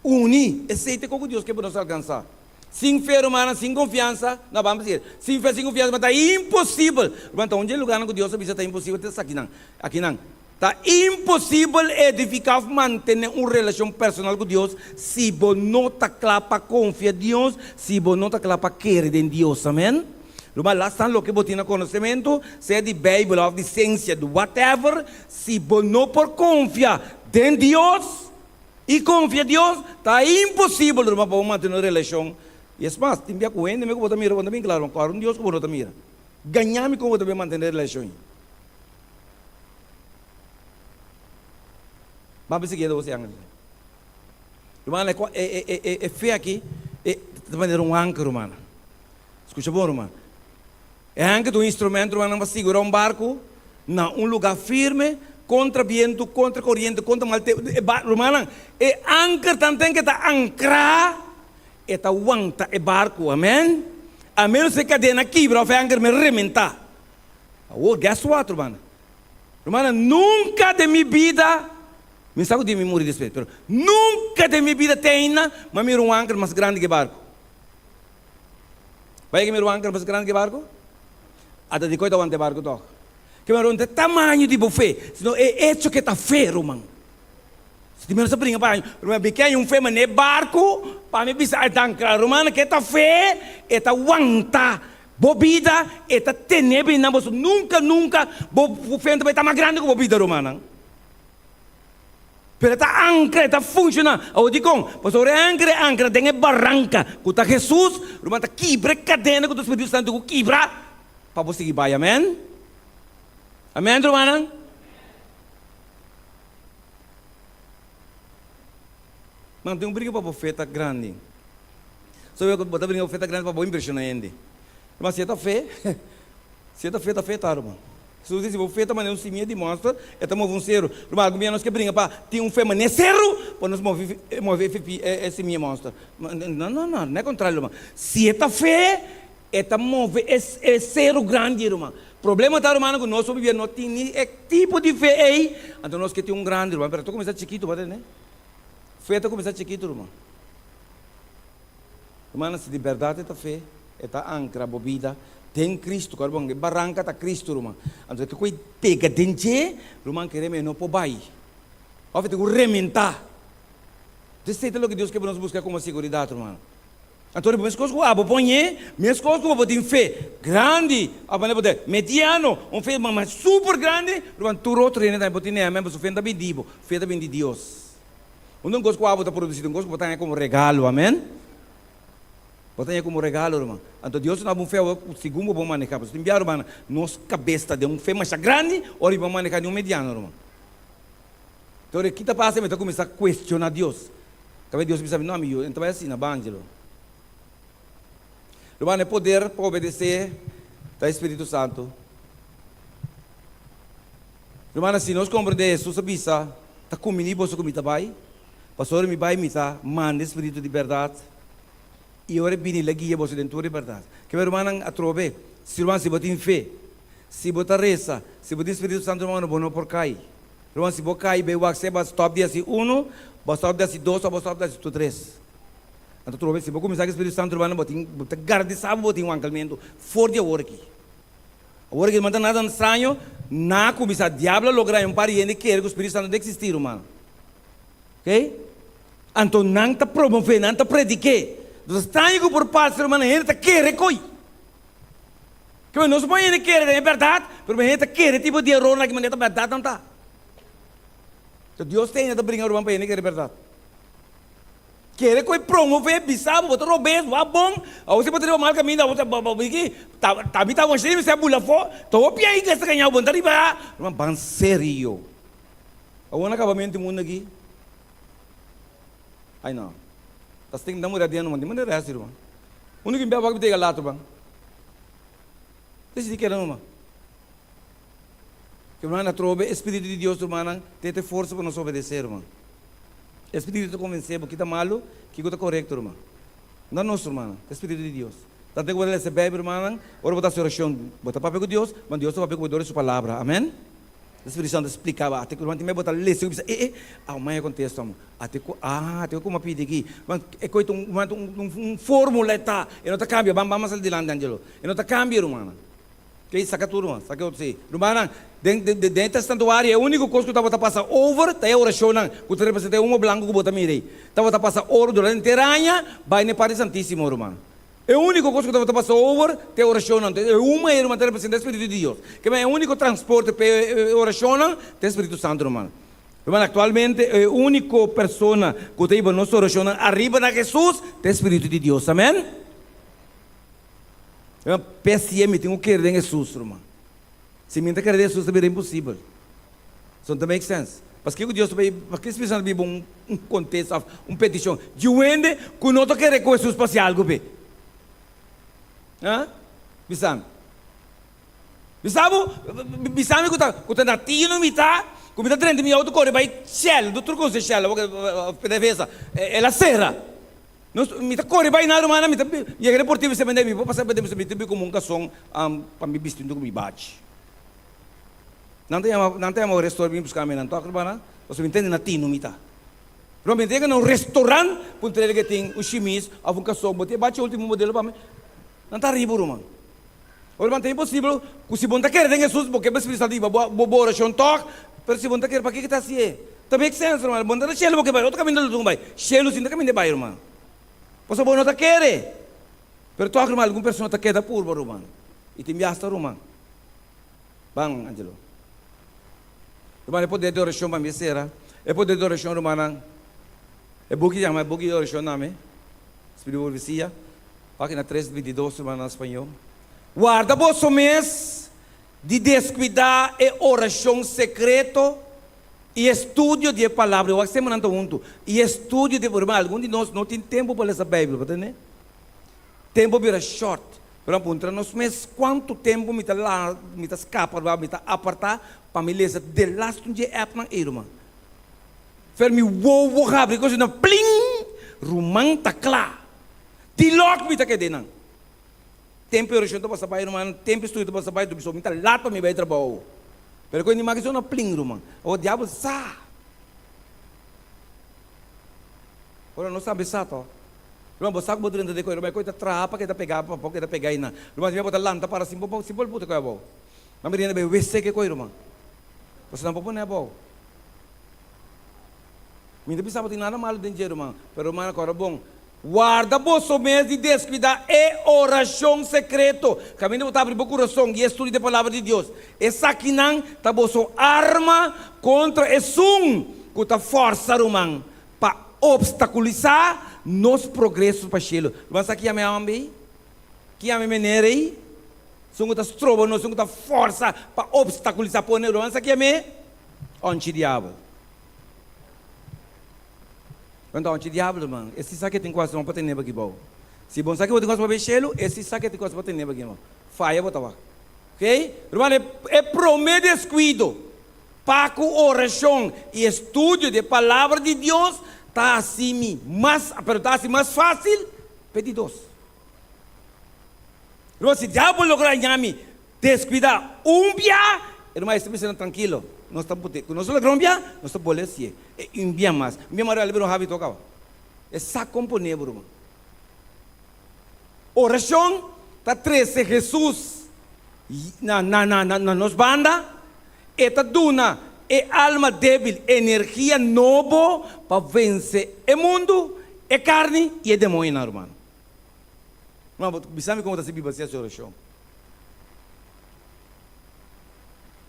Uni, esei ta e kos ku Dios ke pa nos alkansá. Sin fe, rumannan, sin konfiansa, no, ban bis'é, sin fe, sin konfiansa, ma ta imposibel. Ruman, ta un dje lugarnan ku Dios a bisa ta imposibel ta esakinan, akinan. Ta imposibel edifiká òf mantené un relashon personal ku Dios si bo no ta kla pa konfia Dios, si bo no ta kla pa kere den Dios. Amèn. Ruman, las tan loke bo tin na konosementu, sea di Beibel òf di siensia, di whatever, si bo no por konfia den Dios, I konfia Dios ta imposibel ruman pa bo mantene un relashon. I es mas, tin bia ku hende mi ku bo ta mira bo no ta bin kla ruman, kòrda un Dios ku bo no ta mira. Gaña mi kon bo ta bin mantene relashon ei. Ban bisa keda bo siña. Ruman, e fe aki e ta manera un anker ruman. Skucha bon ruman. E anker ta un instrumento rumannan pa sigura un barku na un lugá firme kontra bientu, kontra koriente, kontra mal tempu. E bar, rumannan, e anker tanten ke ta ankrá, e ta wanta e barku. Amèn? A ménos e kadena kibra òf e anker me rementá. Awor, guess what, rumannan? Rumannan, nunka den mi bida, mi sa ku dia mi muri despues, pero nunka den mi bida te ainda mi a mira un anker mas grandi ke e barku. Bai ke mi ruman kere mas grandi ke barku? Ata di koi ta wanta e barku tòg. Ke mi ruman ta tamaño di bo fe, sino e echo ke ta fe, ruman. Si di menos a bringa pa año, ruman bi ke hay un fe manera e barku pa mi bisa a dankra. Ruman ke ta fe, e ta wanta bo bida, e ta tene bini nan boso. Nunka, nunka bo fe no ta bai ta mas grandi ku bo bida, rumannan. Pero e ta ankra, e ta funshoná. Awor dikon? Pasobra e ankra e ankra den e baranka ku ta Hesus, ruman ta kibra e kadena ku ta Spiritu Santu ku kibra pa bo sigui bai. Amèn? Amèn, rumannan? Man, tin un bringa pa bo fe ta grandi. Sobe bo ta bringa bo fe ta grandi pa bo impreshoná hende. Ruman, si e ta fe, si e ta fe, ta fe ta, ruman. Jesús di, Si bo fe ta manera un simia di mòster, e ta move un seru. Ruman, algun bia nos ke bringa pa tin un fe manera seru, pa nos move move e simia mòster. No, no, no, no e kontrario, ruman. Si e ta fe, e ta move e e seru grandi, ruman. Problema ta, rumannan, ku nos hopi bia no tin ni e tipo di fe ei, anto nos ke tin un grandi, ruman. Pero ta kuminsá chikitu, bo ta tende? Fe ta kuminsá chikitu, ruman. Rumannan, si di bèrdat e ta fe, e ta ankra bo bida den Kristu. Kòrda bon, e baranka ta Kristu, ruman. Anto ke ku e pega den dje, ruman, kere mi e no por bai. Òf e tin ku rementá. Esei ta loke Dios ke pa nos buska komo seguridat, ruman. Anto riba meskos ku abo poñ'é, meskos ku bo por tin fe grandi, òf manera bo ta mediano, un fe mas super grandi, ruman, tur otro hende tambe por tin'é. Amèn. Pasobra fe no ta bin di bo, fe ta bin di Dios. Un ta un kos ku abo ta produsí, ta un kos ku bo ta haña komo regalo, amèn. Bo ta haña komo regalo, ruman. Anto Dios ta duna bo un fe awor ku segun bo por manehá. Pasobra tin bia, ruman, nos kabes ta den un fe masha grandi ora i bo manehá den un mediano, ruman. Te ora ki ta pasa mi ta kuminsá kuestioná Dios. Kabes Dios bisa mi, No, mi yu, e no ta bai asina, ban, Angelo. Ruman, e poder pa obedesé ta e Spiritu Santu. Rumannan, si nos komprendé Hesus a bisa, Ta kumbiní boso ku mi ta bai, pasobra mi bai mi ta manda e Spiritu di bèrdat, i ora e bini el a guia boso den tur e bèrdat. Kebé rumannan, atrobe, si ruman, si bo tin fe, si bo ta resa, si bo tin Spiritu Santu, ruman, bo no por kai. Ruman, si bo kai, bai wak sea bo a stòp di hasi unu, bo a stòp di hasi dos òf bo a stòp di hasi tur tres. Anto atrobe, si bo kuminsá ku Spiritu Santu, rumannan, bo tin, bo ta garantisa bo bo tin wankelmentu for di awor aki. Awor aki no ta nada straño na kuminsá diablo a logra un par di hende kere ku Spiritu Santo ta eksistí, ruman. Ok? Anto nan ta promové, nan ta prediké. Nos ta straño ku por pasa, rumannan, hende ta kere koi. Ke nos no por hende kere den e bèrdat, pero hende ta kere tipo di erornan aki manera ta bèrdat nan ta. Enton Dios ta hende ta bringa ruman pa hende kere bèrdat. Kere ku e promové, bisa bo, bo ta robes, bo a bon, awor si bo ta riba mal kaminda, awor ta bo bo ki ta ta mi ta wash'é mi mester a bula afó, ta hopi ahí ku esta gaña bo, bo no ta riba, ruman ban serio. Awor na kabamentu di mundu aki. Ai no. Ta sting mi ta muri adentro man. Di manera hasi ruman. Unu ki mi bia wak mi ta yega laat ruman. Decidi keda numa. Ke ruman atrobe e spiritu di Dios rumannan te te forsa pa nos obedece ruman. E spiritu ta convence bo ki ta malu, kiko ta corecto ruman. No nos rumannan, ta e spiritu di Dios. Tanto ku bo ta lesa e Bijbel rumannan, ora bo ta hasi oracion bo ta papia ku Dios, ma Dios ta papia ku bo dor di su palabra. Amen. E Spiritu Santu spliká bo ate ku ruman tin bo ta lesa i bisa e e a un maña kontesto amo ate ku ah ate ku mi a pidi aki ruman e koi ta un ruman ta un un formula e ta e no ta kambia ban ban mas adelante Angelo e no ta kambia rumannan ke saka tur ruman saka e otro si rumannan den den den e santuario e uniko kos ku tabata pasa over ta e orashonnan ku ta representa e humo blanku ku bo ta mira ei tabata pasa oro durante henter aña bai na e parti santisimo ruman. E úniko kos ku tabata pasa over ta e orashonnan. E huma ei, ruman, ta representá e spiritu di Dios. Kema e úniko transporte pa e orashonnan ta e spiritu santu, ruman. Ruman, aktualmente e úniko persona ku ta hiba nos orashonnan ariba na Hesus ta e spiritu di Dios. Amèn? Ruman, p'esei mi tin ku kere den Hesus, ruman. Si mi no ta kere den Hesus ta bira imposibel. So no ta make sense. Paske ku Dios ta bay, paske Spiritu Santo ta biba un un contest of un peticion di un hende ku no ta kere ku Hesus pa hasi algu p'e? Ha? Bisa mi. Bisa bo, bisa mi ku ta ku ta na tino mi ta, ku mi ta drenta mi auto kore bay Shell, no tur conoce Shell awor PDVSA, el a sera. Nos, mi ta kore bai na rumannan, mi ta yega den portier mi bisa mende mi por pasa mi ta bi komo un kason pa mi bisti huntu ku mi bachi. Nan ta yama, nan ta yama un restaurant bin buska mi nan tok rumannan, pasobra mi tende na tinu mi ta. Ruman mi ta yega na un restaurant puntra el ke tin un shimis òf un kason, bo tin e bachi ultimo modelo pa mi? Nan ta riba ruman. Ora ruman ta imposibel ku si bo no ta kere den Hesus bo ke pa Spiritu Santu hiba bo bo orashon tok, pero si bo no ta kere pakiko ta hasié? Ta make sense ruman, bo no ta na shelu bo ke bai, otro kaminda lo bai, shelu si no ta kaminda e bai ruman, pasobra bo no ta kere. Pero tok ruman algun persona ta keda purba ruman i tin bias ta ruman. Ban Angelo. Ruman e poder di orashon pa mi sera, e poder di orashon rumannan, e buki yama e buki di orashon nami, Spiritu Profesia. Página tres 22 ruman na spañó. Warda boso mes di deskuidá e orashon sekreto i estudio di e Palabra. Wak semper nan ta huntu. I estudio di e Ruman, algun di nos no tin tempu pa lesa Beibel, bo ta tende? Tempu bira short. Pero a puntra nos mes, Kuantu tempu mi ta la, mi ta skapa, mi ta apartá pa mi lesa delaste un di e appnan ei, ruman? Fer mi wowo habri ku asina plin! Ruman ta kla. Di lòk mi ta keda einan. Tempu e orashon ta pasa bai ruman, tempu e studio ta pasa bai, so mi ta lat pa mi bai trabou. Pero ku e animal ki so na plin ruman. Awor diabel sa. Ora nos tambe sa to. Ruman bo sa ku bo drenta den koe ruman e koe ta traha pa keda pega pa bo keda pega einan. Ruman si bo ta lanta para sin bo sin por puta koe abou. Nan bira bai wc ke koe ruman. Pasobra nan por pone abou. Mi no ta bisa bo tin nada malu den dje ruman, pero ruman akora bon. Warda boso mes di descuida e oracion secreto, caminda bo ta abri bo curason y e studio di e Palabra di Dios. Esakinan ta boso arma contra esun cu ta forsa ruman pa obstaculisa nos progreso pa cielo. Ruman sa ki yama e homber ey? Ki yama e meneer ey? Esun cu ta stroba nos, esun cu ta forsa pa obstaculisa pone, ruman sa ki yama e? Onchi diabel. Anto anchi diablo man, e si sa ke tin kos pa tene bo aki bou. Si bo sa ke bo tin kos pa bay shelu, e si sa ke tin kos pa tene bo aki bou. Faya bo ta wak. Ok? Ruman, e prome deskuido pa ku orashon i estudio di e Palabra di Dios ta hasi mi mas, pero ta hasi mas fásil pa e di dos. Ruman, si diablo logra haña mi Descuida un bia, e ruman esta bisa trankilo, nos ta pute, cu nos logra un bia, nos ta bole hacié e un bia mas, un bia mas real bira un habito caba. E sa con pone bo ruman. Oracion ta trece Jesus na na na na nos banda, e ta duna. e alma débil energia nobo pa vense e mundu, e karni i e demoñonan, ruman. Ruman, bo bisa mi kon bo ta hasi biba sin hasi orashon?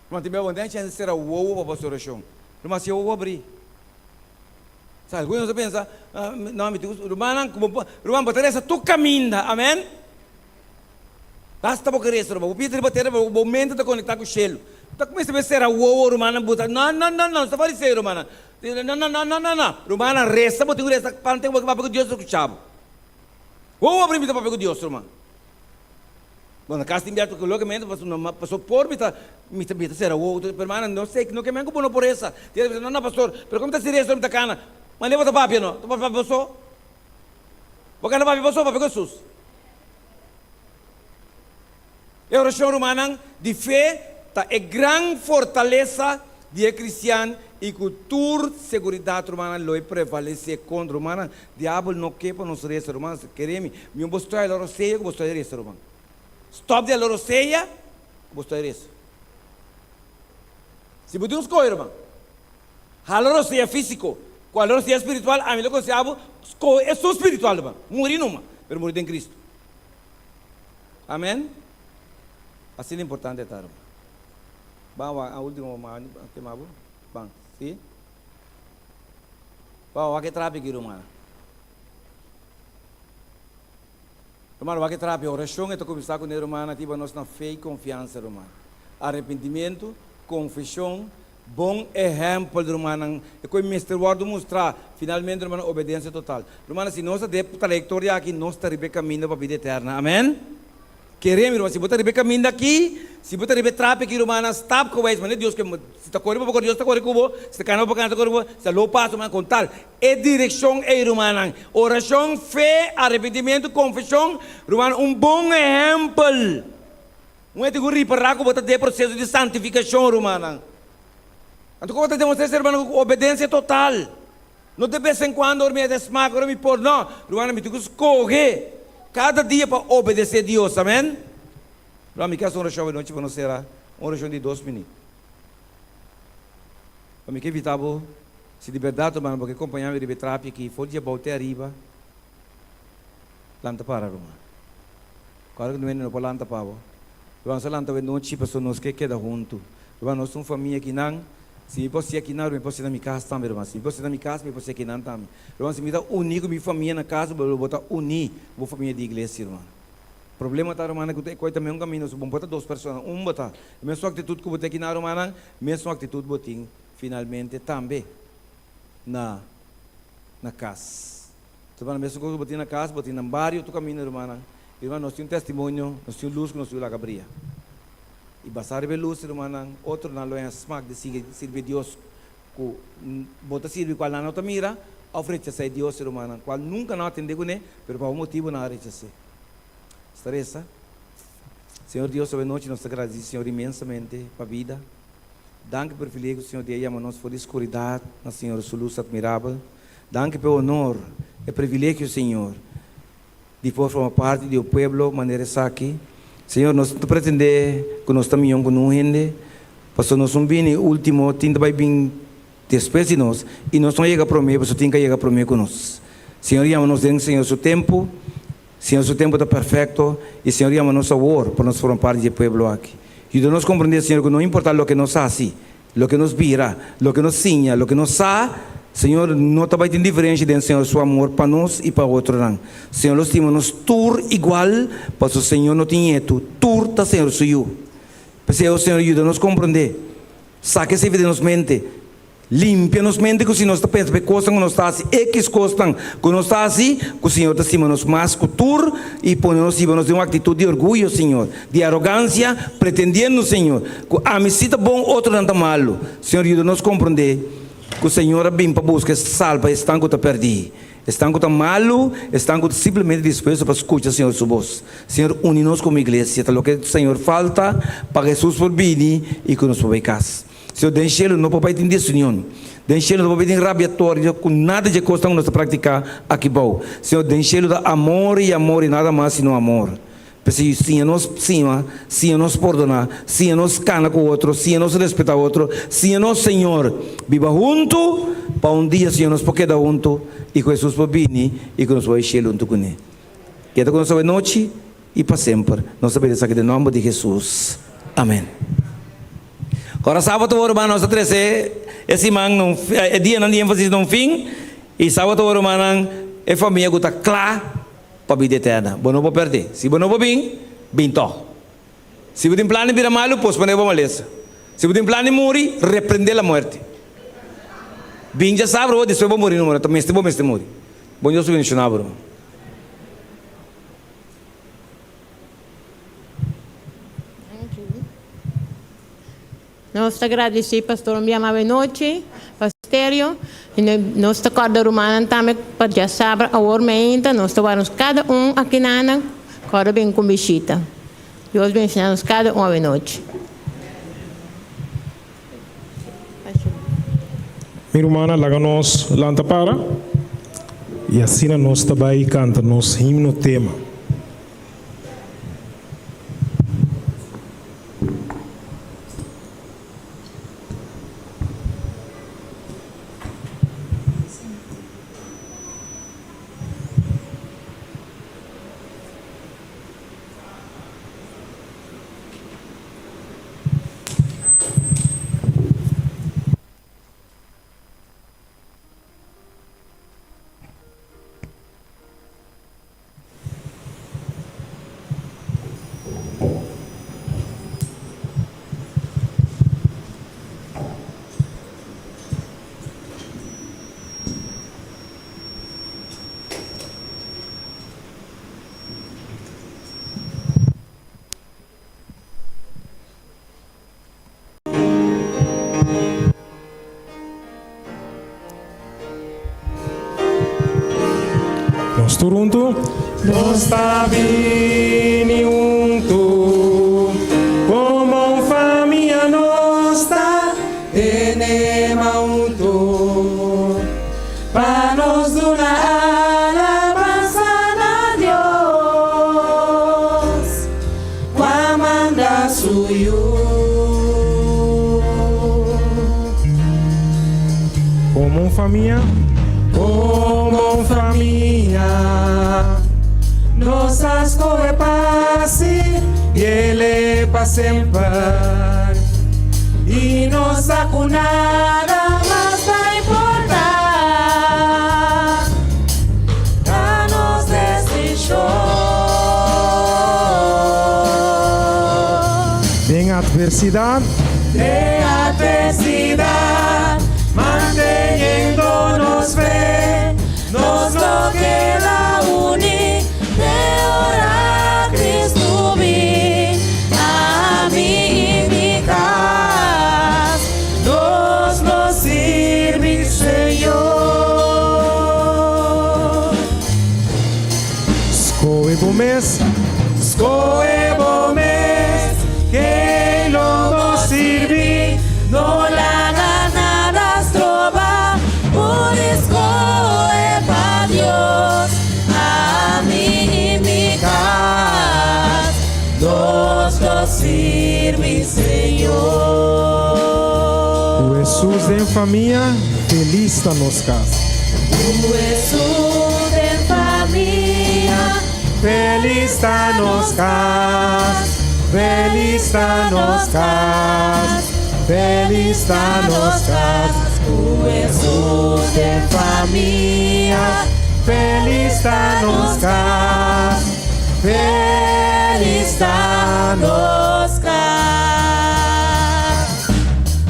Ruman, tin bia bo no tin chèns di sera wowo pa bo hasi orashon. Ruman, si e wowo abrí. Sa, algun di nos a pensa, No, mi tin ku, rumannan, ku bo, ruman, bo ta resa tur kaminda, amen? Basta bo ke resa, ruman, bo pia ta riba tera, pero bo mente ta konektá ku shelu. Ta kuminsá be sera wowo, rumannan, bo ta, no, no, no, no, nos ta fariseo, rumannan. No, no, no, no, no, no, rumannan, resa, bo tin ku resa, pante ku bo ke papia ku Dios ta skucha bo. Wowo abrí mi ta papia ku Dios, ruman. Bo na kas tin biaha ku logamente paso no paso por mi ta mi ta mi ta sera wowo pero hermana no sey no ke men ku bo no por resa tin hende bisa no no pastor pero komo mi ta si resa mi ta kana mane bo ta papia no ta papia bo so bo kana papia bo so papia ku Jesus e orashon rumannan di fe ta e gran fortalesa di e kristian i ku tur seguridat rumannan lo e prevalese kontra rumannan Diabel no ke pa nos resa ruman, kere mi, mi bo stoy ala rosea ku bo stoy resa ruman. Stop di ala rosea ku bo stoy resa. Si bo tin un skohe ruman, hala rosea fisiko ku hala rosea spiritual, ami lo konseha bo skohe esun spiritual ruman, muri numa, pero muri den Kristu. Amen. Asina importante ta ruman. Ban wak a ultimo kema bo? Ban, si? Wak wak e trapi aki ruman. Ruman wak e trapi orashon e ta kuminsá kuné ruman a tiba nos na fe i konfiansa ruman. Arepentimentu, konfeshon, bon ehèmpel rumannan e ku e mester wòrdu mustrá finalmente rumannan obedensia total. Rumannan si nos ta den e trayektoria aki nos ta riba e kaminda pa bida eterna. Amen. Kere mi ruman, si bo ta riba e kaminda aki, si bo ta riba e trapi aki rumannan, stap gewijs, manera Dios ke, si ta kore bo pa kore, Dios ta kore ku bo, si ta kana bo pa kana, ta kore ku bo, si ta lou paso, rumannan, kon tal e direkshon ei, rumannan, orashon, fe, arepentimentu, konfeshon, rumannan, un bon ehèmpel. Un hende ku ripará ku bo ta den e proseso di santifikashon, rumannan. Anto kon bo ta demostrá esei, rumannan? Ku obedensia total. No de bes en cuando ora mi a den smaak, ora mi por, no. Rumannan, mi tin cu scoge cada dia pa obedece Dios. Amen. Ruman, mi ke haci un oracion awe nochi pa nos cera, un oracion di dos minut. Pa mi ke invita bo, si di berdad, rumannan, bo ke compaña mi riba e trapi aki, for di abou te ariba, lanta para, ruman. Ora cu no por lanta pa bo. Ruman, nos a lanta awe nochi pasobra nos ke keda huntu. Ruman, nos ta un famia akinan. Si mi por siña akinan, ruman, mi por siña na mi kas tambe, ruman. Si mi por siña na mi kas, mi por siña akinan tambe. Ruman, si mi ta uní ku mi famia na kas, bo bo ta uní ku bo famia di iglesia, ruman. Problema ta, rumannan, ku ta e koi ta mesun kaminda, so bo no por ta dos persona, un bo ta. E mesun aktitut ku bo tin akinan, rumannan, mesun aktitut bo tin finalmente tambe na na kas. Rumannan, mesun kos ku bo tin na kas, bo tin na bario tur kaminda, rumannan. I ruman, nos tin un testimonio, nos tin un lus ku nos yu laga bria. I basá riba e lus, rumannan, otronan lo haña smak di sigui sirbi Dios ku bo ta sirbi kual nan no ta mira òf rechasá e Dios, rumannan, kual nunka nan a tende kuné, pero pa un motibu nan a rechas'é. Nos ta resa, Señor Dios, awe nochi nos ta gradisí Señor inmensamente pa bida. Danki pa e privilegio, Señor, di a yama nos for di skuridat na Señor su lus atmirabel. Danki pa e honor, e privilegio, Señor. Di por forma parti di e pueblo manera esaki. Señor, nos no ta pretendé ku nos ta mion ku nun hende, pasobra nos un bini último, tin ta bai bin despues di nos, i nos no a yega promé, pasobra tin ku a yega promé ku nos. Señor yama nos den Señor su tempu, Señor su tempu ta perfekto, i Señor yama nos awor pa nos forma parti di e pueblo aki. Yuda nos komprendé, Señor, ku no importá loke nos hasi, Loke nos bira, loke nos siña, loke nos sa, Señor no ta bai tin diferencia den Señor su amor pa nos y pa otronan. Señor lo stima nos tur igual, paso Señor no tin ñetu, tur ta Señor su yu. P'esei, o Señor, yuda nos comprende. Saca esei den nos mente. Limpia nos mente cu si nos ta pensa pa e cosnan cu nos ta haci, equis cosnan cu nos ta haci, cu Señor ta stima nos mas cu tur y pone nos hiba nos den un actitud di orguyo, Señor, di arogancia, pretendiendo, Señor, cu ami si ta bon, otronan ta malu. Señor, yuda nos comprende cu Señor a bin pa busca e salba esnan cu ta perdi, esnan cu ta malu, esnan cu ta simplemente dispuesto pa scucha Señor su bos. Señor, uni nos como iglesia, ta loke Señor falta pa Jesus por bini y cu nos por bay cas. Señor, den shelu no por bay tin desunion. Den shelu no por bay tin rabiatorio cu nada dje cosnan cu nos ta practica aki bou. Señor, den shelu ta amor y amor y nada mas sino amor. P'esei siña nos stima, siña nos pordoná, siña nos kana ku otro, siña nos respetá otro, siña nos, Señor, biba huntu, pa un dia, Señor, nos por keda huntu i ku Hesus por bini i ku nos por bai shelu huntu kuné. Keda ku nos awe nochi i pa semper. Nos ta pidi esaki den nòmber di Hesus. Amèn. Ora sabat awor, ruman, nos ta trese e siman na un, e dianan di énfasis na un fin, i sabat awor, rumannan, e famia ku ta kla pa bida eterna. Bo no por pèrdè. Si bo no por bin, bin tòg. Si bo tin plan di bira malu, posponé bo malesa. Si bo tin plan di muri, reprendé la muerte. Bin djasabra bo, despues bo muri no muri. Ta mester bo mester muri. Bon Dios ta bendishoná bo, ruman. Nos ta gradisí Pastor un bia mas awenochi, Pasterio, i nos ta kòrda rumannan tambe pa djasabra awor meinta nos ta wak nos kada un akinanan kòrda bin ku bishita. Dios benshoná nos kada un awenochi. Mi rumannan laga nos lanta para i asina nos ta bai kanta nos himno tema. Nos tur huntu. Nos ta bini huntu komo un famia nos ta tene man huntu pa nos duna alabansa na Dios. Ku a manda su Yu. Komo un famia. Komo un famia. Nos a skohe pa sirbiele pa semper. I nos sa ku nada mas ta importá. Ta nos desishon. Den atversidat. Den atversidat, manteniendo nos fe, nos lo keda uní te ora Cristo bin. Ami i mi kas, nos lo sirbi Señor. Skohe bo mes. Skohe bo mes, ken lo bo sirbi. No laga nada stroba bo di skohe pa Dios. Ami i mi kas, nos lo sirbi Señor. Ku Hesus den famia, felis ta nos kas. Ku Hesus den famia, felis ta nos kas. Felis ta nos kas, felis ta nos kas. Ku Hesus den famia, felis ta nos kas. Felis ta nos kas.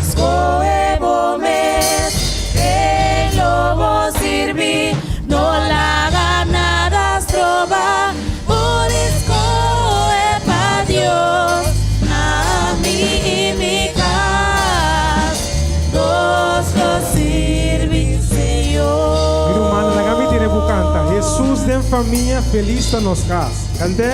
Skohe bo mes, ken lo bo sirbi, no laga nada stroba bo di skohe pa Dios. Ami i mi kas, nos lo sirbi Señor. Mi rumannan, laga mi tene ku kanta, Hesus den famia, felis ta nos kas. Kant'é?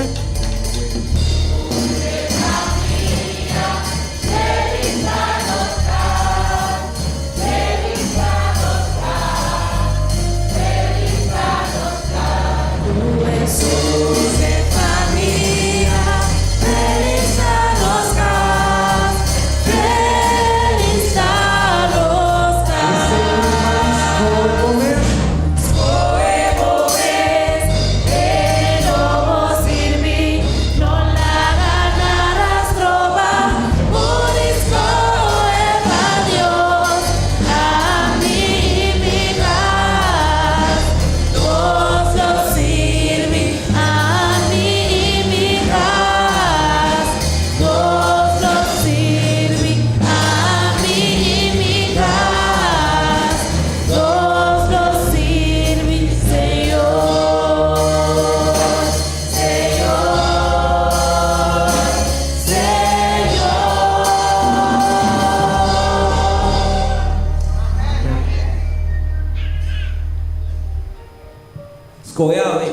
Skohe awe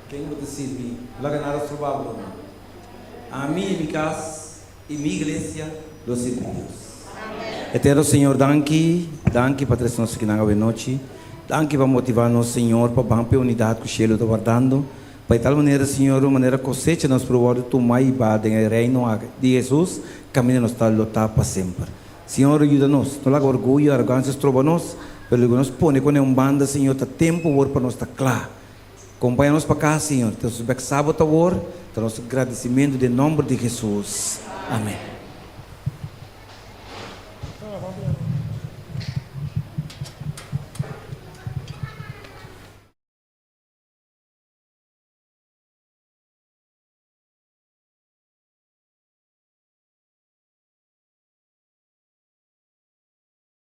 ken bo ta sirbi. No laga nada stroba bo, ruman. Ami i mi kas i mi iglesia lo sirbi Dios. Eterno Señor, danki, danki pa trese nos akinan awe nochi. Danki pa motiva nos, Señor, pa ban p'e unidat ku shelu ta wardando. Pa e tal manera, Señor, un manera kosecha nos por wòrdu tuma i ba den e Reino di Hesus, kaminda nos ta lo ta pa semper. Señor, yuda nos. No laga orguyo, arogansia stroba nos, pero loke nos pone kune un banda, Señor, ta tempu awor pa nos ta kla. Kompaña nos pa kas, Señor. Ta nos bek sabot awor, ta nos gradisimentu den nòmber di Hesus. Amèn.